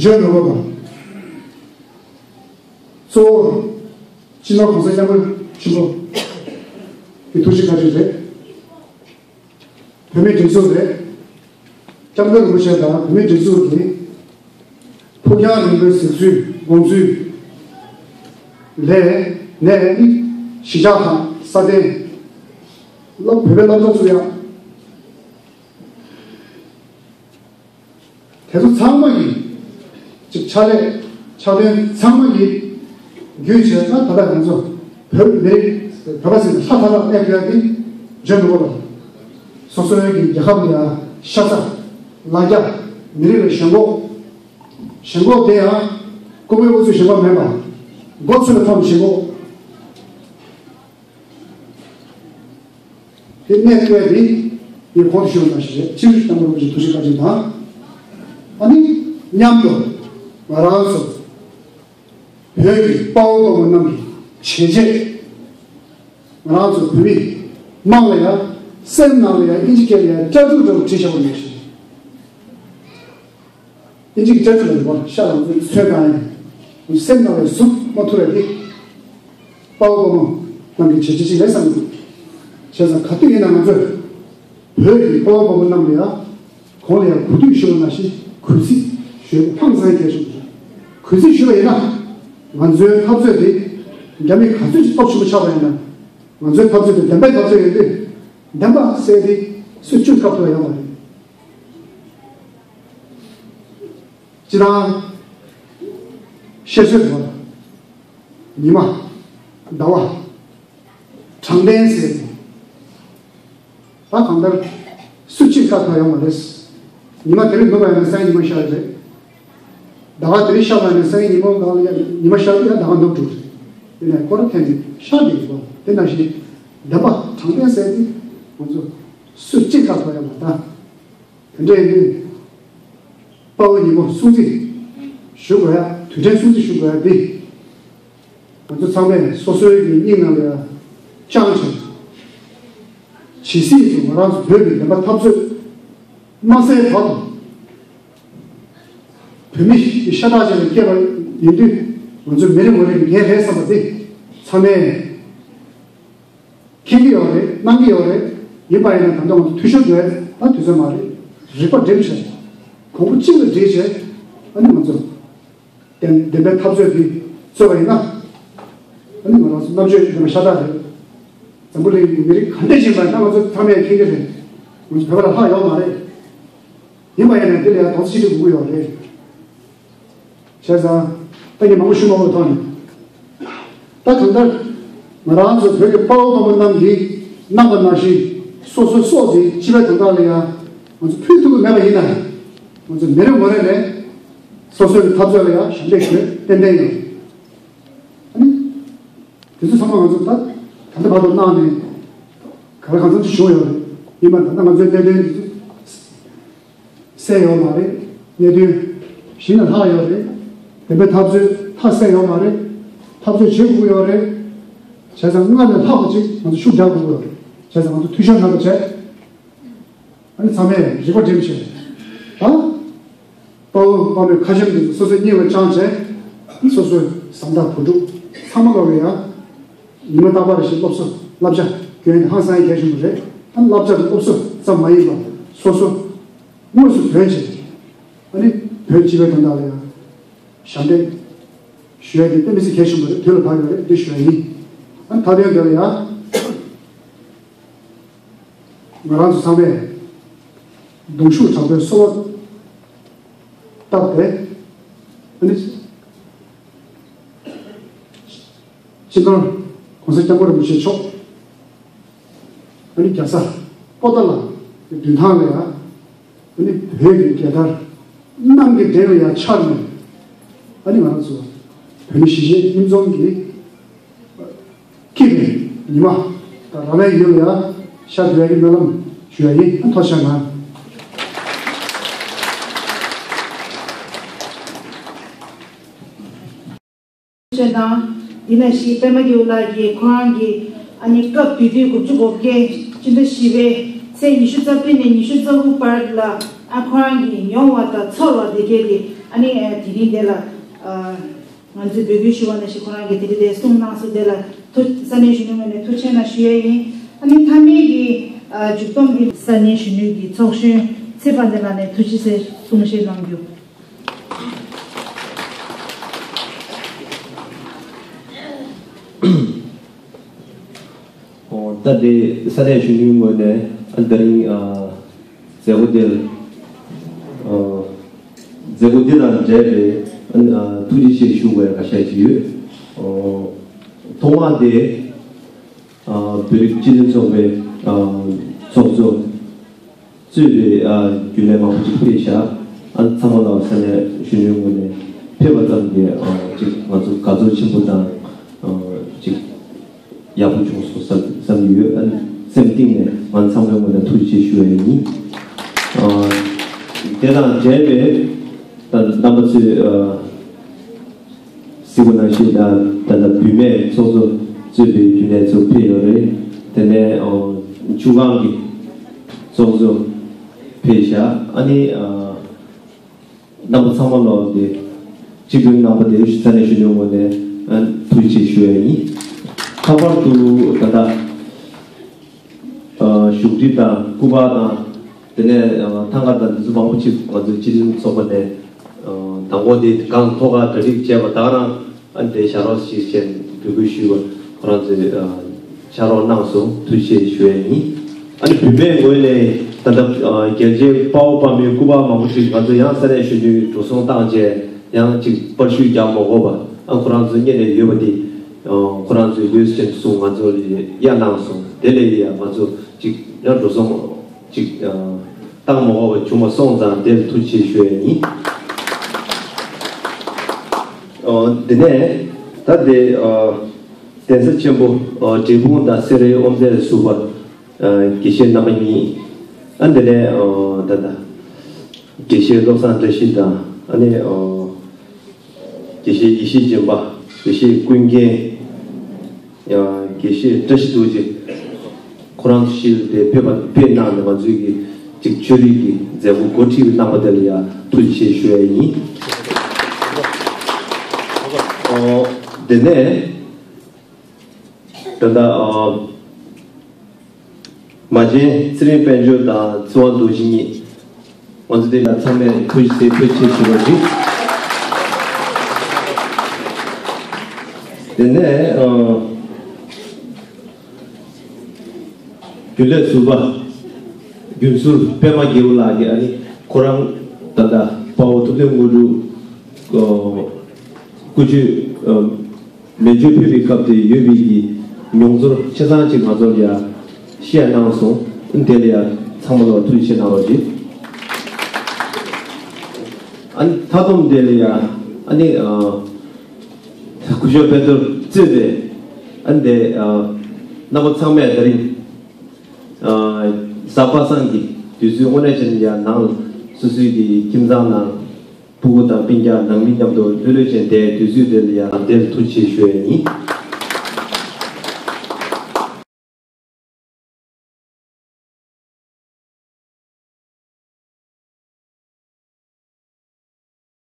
འཇོན་མི་དགོས་པ། གཙོ་བོ་སྤྱི་ནོར་གོང་ས་སྐྱབས་མགོན་ཆེན་པོ་གི་ཐུགས་རྗེ་བཀའ་དྲིན་རེད། བོད་མིའི་སྒྲིག་འཛུགས་རེད། སྐྱབས་མགོན་རིན་པོ་ཆེ་དང་བོད་མིའི་སྒྲིག་འཛུགས་ཀྱི་ཕུགས་རྒྱང་རིང་པོའི་གཟིགས་ཚུལ་དགོངས་ཚུལ་ལས་ནས་ནི་གཞིས་ཆགས་དང་ས་གདན་སློབ་བོད་པའི་སློབ་གྲྭ་བཙུགས་ཡག་དེ་ཚོ་ཚང་མ་གི་ཅིག་ཕྱག་ལས་ཕྱག་དོན་ཚང་མ་གི་བརྒྱུད་བྱས་ན་ད་ལྟ་ང་ཚོ་བོད་མི་རིགས་བོད་པ་ཟེར་ནས་ལྷ་ཐ་ལ་གནས་དགོས་ཡ་དེ་འཇོན་མི་དགོས་པ། སོ་སོའི་གི་རྒྱལ་ཁབ་ལ་ཡ་ཤ་ཚ་ལ་རྒྱ་མི་རིགས་ལ་ཞེན་ཁོག་ཞེན་ཁོག་དེ་ཡང་ལྐུགས་པའི་ཨུ་ཚུགས་ཞེན་ཁོག་མེད་པ། མགོ་ཚོས་ལ་ཐོག་ནས་ཞེན་ཁོག་དེ་གནས་སྐབས་དེ་ངས་གོང་དུ་ཞུས་པ་ནང་བཞིན་རེད། སྤྱིར་བཏང་རིན་པོ་ཆེ་ཐུགས་རྗེ་བཀའ་དྲིན་དང་། ཨ་ནི་མཉམ་དུ་ང་རང་ཚོ་བོད་ཀྱི་དཔའ་བོ་དཔའ་མོ་རྣམས་ཀྱི་བྱས་རྗེས། ང་རང་ཚོ་བོད་མི་དམངས་ལ་ཡང་སེམས་ནང་ལ་ཡང་ཨིན་ཇི་སྐད་ལ་ཡང་སྐྲག་སྡུག་འདྲ་བོ་བྲིས་བཞག་པ་ནང་བཞིན། ཨིན་ཇི་གི་སྐྲག་སྡུག་ལ་ཡོད་པ་ཤ་ལ་ཚོས་ཚོད་བཏང་ཡང་སེམས་ནང་ལ་ཟུག་ཐུབ་པ་དེ། དཔའ་བོ་དཔའ་མོ་རྣམས་ཀྱི་བྱས་རྗེས་ཅིག་རེད་བསམ་གྱི་འདུག་བྱས་ཙང་ག་དུས་ཡིན་ན་ང་ཚོས་བོད་ཀྱི་དཔའ་བོ་དཔའ་མོ་རྣམས་ལ་ཡང་གོང་ལ་ཡང་གུས་འདུད་ཞུ་བ་ནང་བཞིན་གུས་བརྩི་ཞུ་ཧང་སང་གལ་ཆེན་པོ་རེད། གུས་བརྩི་ཞུ་བ་ཡིན་ན་ང་ཚོའི་འཐབ་རྩོད་དེ་རྒྱ་མི་ག་ཚོད་ཅིག་སྟོབས་ཆེན་པོ་ཆགས་པ་ཡིན་ན། ང་ཚོའི་འཐབ་རྩོད་དེ་བདེན་པའི་འཐབ་རྩོད་ཡིན་དུས་བདེན་པ་ཟེར་དེ་སུས་བཅོས་བཀག་ཐུབ་ཡ་ཡོད་མ་རེད། སྤྱིར་བཏང་། བཤད་སྲོལ་བ། ཉི་མ། ཟླ་བ། དྲང་བདེན་ཟེར་ཏེ། ད་གང་ལྟར་སུ་གཅིག་བཀག་ཐུབ་ཡོད་མ་རེད། ཉི་མ་དེ་རིང་ནུབ་པ་ཡིན་ན་སང་ཉིན་ཉི་མ་ཤར་རེད། ཟླ་བ་དེ་རིང་ཤར་བ་ཡིན་ན་སང་ཉིན་ཉི་མ་གང་ལ་ཉི་མ་ཤར་ཡ་ཟླ་བ་ནུབ་འགྲོ་རེད། དེ་ནས་སྐོར་འཐེན་ནས་ཤར་བསྡད་ཡོད་པ་དེ་ནང་བཞིན་བདེན་པ་དྲང་བདེན་ཟེར་ཏེ་ང་ཚོ་སུ་གཅིག་བཀག་ཐུབ་ཡོད་མ་རེད། དེ་འདྲ་ཡིན་དུས། དཔའ་བོ་ཉིན་མོ་སྲུང་བརྩི་ཞུ་དགོས་ཡ། དུས་དྲན་སྲུང་བརྩི་ཞུ་དགོས་ཡ་འདི། ང་ཚོ་ཚང་མས་སོ་སོའི་གི་སྙིང་ནང་ལ་ཡ་བཅངས་བྱས། ཇི་སྲིད་དུ་ང་རང་ཚོ་བོད་ཀྱི་བདེན་པ་འཐབ་རྩོད་མ་སེལ་བར་དུ། བོད་མི་ཞེ་དྲག་ཅིག་ལ་སྐྱེས་པ་ཡིན་དུས་ང་ཚོའི་མི་རེ་ངོ་རེ་གི་འགན་རེད་བསམ་པ་འདི་ཚང་མས། མཁྱེན་གྱི་ཡོད་རེད། གནང་གི་ཡོད་རེད། ཡིན་པ་ཡིན་ན་ད་ལྟ་ང་ཚོ་འཐུས་ཤོར་འགྲོ་ཡ་ད་དུས་ཚོད་མ་རེད། རིག་པ་སྒྲིམ་བྱས། གོང་བུ་གཅིག་ལ་སྒྲིལ་བྱས། ཨ་ནི་ང་ཚོ་བདེན་བདེན་པའི་འཐབ་རྩོད་འདི་རྩོད་པ་ཡིན་ན། ཨ་ནི་ང་རང་ཚོ་རྣམ་དཔྱོད་ཡོད་པ་ཤ་སྟག་རེད། འཛམ་བུ་གླིང་གི་མི་རིགས་ག་འདྲ་ཞིག་ཡིན་པ་ད་ང་ཚོ་ཚང་མས་མཁྱེན་གྱི་རེད། ང་ཚོ་བོད་པ་ལ་ལྷག་ཡོད་མ་རེད། ཡིན་པ་ཡིན་ན་འདི་ལ་ཡང་དོགས་ཟོན་ཞིག་དགོས་ཀྱི་ཡོད་རེད། བྱས་ཙང་། ད་ངས་མང་པོ་ཞུ་མ་དགོས་ཐོག་ནས། ད་གང་ལྟར། ང་རང་ཚོ་བོད་ཀྱི་དཔའ་བོ་དཔའ་མོ་རྣམས་ཀྱིས་གནང་པ་ནང་བཞིན་སོ་སོའི་སྲོག་དེ་སྤྱི་པའི་དོན་དག་ལ་ཡང་ང་ཚོ་ཕུལ་ཐུབ་ཀྱི་མེད་པ་ཡིན་ན། ང་ཚོ་མི་རེ་ངོ་རེ་ནས་སོ་སོའི་འཐབ་རྩོད་ལ་ཡང་ཞབས་འདེགས་ཞུ་ཏན་ཏན་ཡོད། ཨ་ནི། དེ་ཚོ་ཚང་མ་ང་ཚོ་ད་ད་ལྟ་བར་དུ་གནང་ནས་ག་ལ་གང་འཚམ་ཅིག་བྱུང་ཡོད་རེད། ཡིན་པ་ད་ལྟ་ང་ཚོའི་གནད་དོན་འདི་ཚོ། གསལ་ཡོད་མ་རེད། གནད་དོན་གཞི་ནས་ལྷག་ཡོད་རེད། བདེན་པའི་འཐབ་རྩོད་ཐག་གསལ་ཡོད་མ་རེད། འཐབ་རྩོད་བྱེད་དགོས་ཀྱི་ཡོད་རེད། བྱས་ཙང་སྔར་ལས་ལྷག་པ་ཅིག་ང་ཚོ་ཤུགས་རྒྱག་དགོས་ཀྱི་ཡོད་རེད། བྱས་ཙང་ང་ཚོ་འཐུས་ཤོར་མེད་པ་བྱས། ཨ་ནི་ཚང་མས་རིག་པ་སྒྲིམ་བྱས། ད། དཔའ་བོ་དཔའ་མོའི་ཁ་ཆེམས་དེ་ཚོ་སོ་སོའི་སྙིང་ལ་བཅངས་བྱས། སོ་སོའི་བཟའ་ཟླ་བུ་ཕྲུག་ཚང་མ་ལོག་གི་ཡ། ཉི་མ་རྟག་པར་ཞིག་སློབ་གསོ་བསླབ་བྱ་སྐྱོན་ཧང་སང་ཡ་གལ་ཆེན་པོ་རེད། ཨ་ནི་བསླབ་བྱ་དང་སློབ་གསོ་ཙམ་མ་ཡིན་པར་སོ་སོ་དངོས་སུ་དོན་བྱེད། ཨ་ནི་བོད་སྤྱི་པའི་དོན་དག་ལ་ཡང་ཞབས་འདེགས་ཞུ་ཡ་དེ་དཔེ་མི་སྲིད་གལ་ཆེན་པོ་རེད། དུས་ལ་བབ་ཡོད་རེད། འདི་ཞུ་ཡ་ཡིན། ཨ་ནི་མཐའ་དོན་དེ་ལ་ཡང་ང་རང་ཚོ་ཚང་མས་གདུང་ཤུགས་དྲག་པོས་གསོལ་བ་བཏབ་སྟེ། ཨ་ནི། སྤྱི་ནོར་༸གོང་ས་༸སྐྱབས་མགོན་རིན་པོ་ཆེ་མཆོག་ཨ་ནི་རྒྱལ་ས་པོ་ཏཱ་ལ་མདུན་ཐང་ལ་ཡ། ཨ་ནི་བོད་ཀྱི་རྒྱལ་དར་གནམ་གྱི་གདན་ལ་ཡ་འཕྱར་ནས། ཨ་ནི་ང་རང་ཚོ་བོད་མི་གཞིས་བྱེས་མཉམ་འཛོམས་ཀྱི་སྐྱིད་པའི་ཉི་མ་དང་རང་རེའི་ཡུལ་ལ་ཡ་ཤར་བསྡད་ཡ་གི་སྨོན་ལམ་ཞུ་ཡ་ཡིན། ཐུགས་རྗེ་གནང་། ཆེ་དང་། འདི་ནང་བཞིན་པད་མ་སྐྱིད་ལགས་ཀྱིས་ཁོ་རང་གི་ཨ་ནི་སྐབས་དེ་དུས་དགུ་བཅུ་གོ་བརྒྱད་སྤྱི་ཟླ་བཞི་པའི་ཚེས་ཉི་ཤུ་རྩ་བདུན་ནས་ཉི་ཤུ་རྩ་དགུ་བར་ལ་ཨ་ཁོ་རང་གིས་མྱོང་བ་དང་ཚོར་བ་དེ་གས་དེ་ཨ་ནི་དེ་རིང་དེ་ལ་ང་ཚོས་འབོད་སྐུལ་ཞུ་བ་ནང་བཞིན་ཁོ་རང་གིས་དེ་རིང་དེ་གསུངས་གནང་སོང་། དེ་ལ་ཐུགས་ས་གནས་གཞོན་ནུའི་ངོས་ནས་ཐུགས་རྗེ་གནང་ཞུ་ཡས་ཡིན། ཨ་ནི་མཐའ་མའི་གི་མཇུག་སྡོམ་གྱི་ས་གནས་གཞོན་ནུའི་གི་ཚོགས་གཞོན་ཚེ་དཔལ་ལྡན་ལགས་ནས་ཐུགས་རྗེ་ཆེ་གསུང་བཤད་གནང་རྒྱུ། ཨོ། ད་དེ་ས་གནས་གཞོན་ནུའི་ངོས་ནས་ཨ་ད་རིང་ཨ་མཛད་སྒོ་འདིར་ཨ་མཛད་སྒོ་འདི་དང་འབྲེལ་བའི་ཨ་ཨ་ཐུགས་རྗེ་ཆེ་ཞུ་དགོས་ཡ་ཁ་ཤས་ཅིག་ཡོད། ཨོ། ཐོག་མ་དེ་ཨ་བོད་རིགས་སྤྱི་མཐུན་ཚོགས་པའི་ཨ་ཚོགས་གཙོ་གཙོས་པའི་ཨ་རྒྱུན་ལས་མང་པོ་ཅིག་ཕེབས་ཤག་ཨ་ཚང་མ་ལ་ས་གནས་གཞོན་ནུའི་ངོས་ནས་ཕེབས་པ་ཙམ་གྱིས་ཨ་ཅིག་ང་ཚོ་དགའ་ཚོར་ཆེན་པོ་དང་ཨ་ཅིག་ཡག་པོ་བྱུང་སོང་བསམ་བསམ་གྱི་ཡོད། ཨ་སེམས་གཏིང་ནས་ང་ཚང་མའི་ངོས་ནས་ཐུགས་རྗེ་ཆེ་ཞུ་ཡ་ཡིན། ཨ་དེ་དང་འབྲེལ་བའི་ད་རྣམ་པ་ཚོས་ཨ་གཟིགས་པ་ནང་བཞིན་ད་ད་ལྟ་བུད་མེད་ཚོགས་གཙོ་གཙོས་པའི་རྒྱུན་ལས་ཚོ་ཕེབས་ཡོད་རེད། དེ་ནས་ཨོ་ཆུ་སྒང་གི་ཚོགས་གཙོ་ཕེབས་ཤག་ཨ་ནི་ཨ་རྣམ་པ་ཚང་མ་ལོག་སྟེ་སྤྱི་མཐུན་རྣམ་པ་དེ་ས་གནས་གཞོན་ནུའི་ངོས་ནས་ ཐུགས་རྗེ་ཆེ་ཞུ་ཡ་ཡིན། ལྷག་པར་དུ་ད་ལྟ་བཞུགས་ཁྲི་དང་སྐུ་པར་དང་། དེ་ནས་ཐང་ག་དང་འདི་ཚོ་མང་པོ་ཅིག་ང་ཚོའི་སྤྱི་མཐུན་ཚོགས་པ་ནས་དང་པོ་དེ་གང་ཐོག་ཁ་གྲ་སྒྲིག་བྱས་པ་དག་རང་ཨ་ནི་དེ་བཞག་རོགས་ཞེས་བྱས་འབོད་སྐུལ་ཞུས་པ་ཁོ་རང་ཚོས་ཕྱག་རོགས་གནང་སོང་། ཐུགས་རྗེ་ཆེ་ཞུ་ཡ་ཡིན། ཨ་ནི་བུད་མེད་ངོས་ནས་ད་ལྟ་རྒྱལ་གཅེས་དཔའ་བོ་དཔའ་མོའི་སྐུ་པར་མང་པོ་ཅིག་ང་ཚོ་ཡང་ས་གནས་གཞོན་ནུའི་འགྲོ་སོང་བཏང་བྱས་ཡང་ཅིག་པར་བཤུས་རྒྱག་མ་དགོས་པ་ཨ་ཁོ་རང་ཚོ་སྔོན་ནས་ཡོད་པ་དེ་ཁོ་རང་ཚོས་ཡོད་ཅེས་གསུངས་ང་ཚོ་ལ་གཡར་གནང་སོང་། དེ་ལས་ཡང་ང་ཚོ་ཅིག་ཡང་འགྲོ་སོང་ཅིག་བཏང་མ་དགོས་པ་བྱུང་བ་སོང་ཙང་དེར་ཐུགས་རྗེ་ཆེ་ཞུ་ཡ་ཡིན། དེ་ནས་ད་དེ་གདན་ས་ཆེན་པོ་འབྲས་སྤུངས་དང་སེ་རའི་དབུ་མཛད་ཟུར་པ་དགེ་བཤེས་རྣམ་པ་གཉིས། ཨ་འདི་ནས་ད་ལྟ་དགེ་བཤེས་བློ་བཟང་བཀྲ་ཤིས་དང་ཨ་ནི་དགེ་བཤེས་ཡེ་ཤེས་སྦྱིན་པ། དགེ་བཤེས་ཀུན་མཁྱེན། དགེ་བཤེས་བཀྲ་ཤིས་རྡོ་རྗེ། ཁོ་རང་ཚོ་ཞིག་དེ་ཕེབས་པ་ཕེབས་གནང་ནས་ང་ཚོའི་གི་ཅིག་ཆོས་རིག་གི་མཛད་སྒོ་འགོ་ཁྲིད་གནང་པ་དེ་ལ་ཡང་ཐུགས་རྗེ་ཆེ་ཞུ་ཡ་ཡིན། ཨོ། དེ་ནས་ད་ལྟ་ཨ། མ་བྱན་ཚེ་རིང་དཔལ་འབྱོར་དང་ཚེ་དབང་རྡོ་རྗེ་གཉིས། ང་ཚོ་དེ་ལ་ཚང་མས་ཐུགས་རྗེ་ཆེ་ཐུགས་རྗེ་ཆེ་ཞུ་བ་རེད། དེ་ནས་ཨ། རྒྱུན་ལས་ཟུར་པ། རྒྱུན་ཟུར་པད་མ་རྒྱལ་པོ་ལགས་ཀྱིས་ཨ་ནི་ཁོ་རང་ད་ལྟ་དཔའ་བོ་ཐུབ་བསྟན་དངོས་གྲུབ་ཨ། སྐུ་མཆོད་ཨ། མེ་མཆོད་ཕུལ་བའི་སྐབས་དེ་ཡོད་པའི་གི་མྱོང་ཚོར་ཆ་ཚང་ཅིག་ང་ཚོར་ཡང་བཤད་གནང་སོང་། དེ་ལ་ཡང་ཚང་མ་ལ་ཐུགས་རྗེ་ཆེ་གནང་རོགས་གྱིས། ཨ་ནི་མཐའ་སྡོམ་དེ་ལ་ཡང་ཨ་ནི་ཨ། སྐུ་ཞབས་དཔལ་རྡོར་གཙོས་པའི་ཨ་ནི་དེ་ཨ། རྣམ་པ་ཚང་མས་དེ་རིང་ཨ། གཟའ་པ་སངས་ཀྱི་དུས་ཚོད་དངོས་གནས་བྱས་ན་ཡང་ནང་སོ་སོའི་གི་ཁྱིམ་ཚང་ནང་སྤུ་གུ་དང་སྤུན་ཀྱག་ནང་མི་མཉམ་དུ་ལྷོད་ལྷོད་བྱས་བསྡད་དུས་ཚོད་དེ་ལ་ཡང་དེར་ཐུགས་རྗེ་ཆེ་ཞུ་ཡ་ཡིན།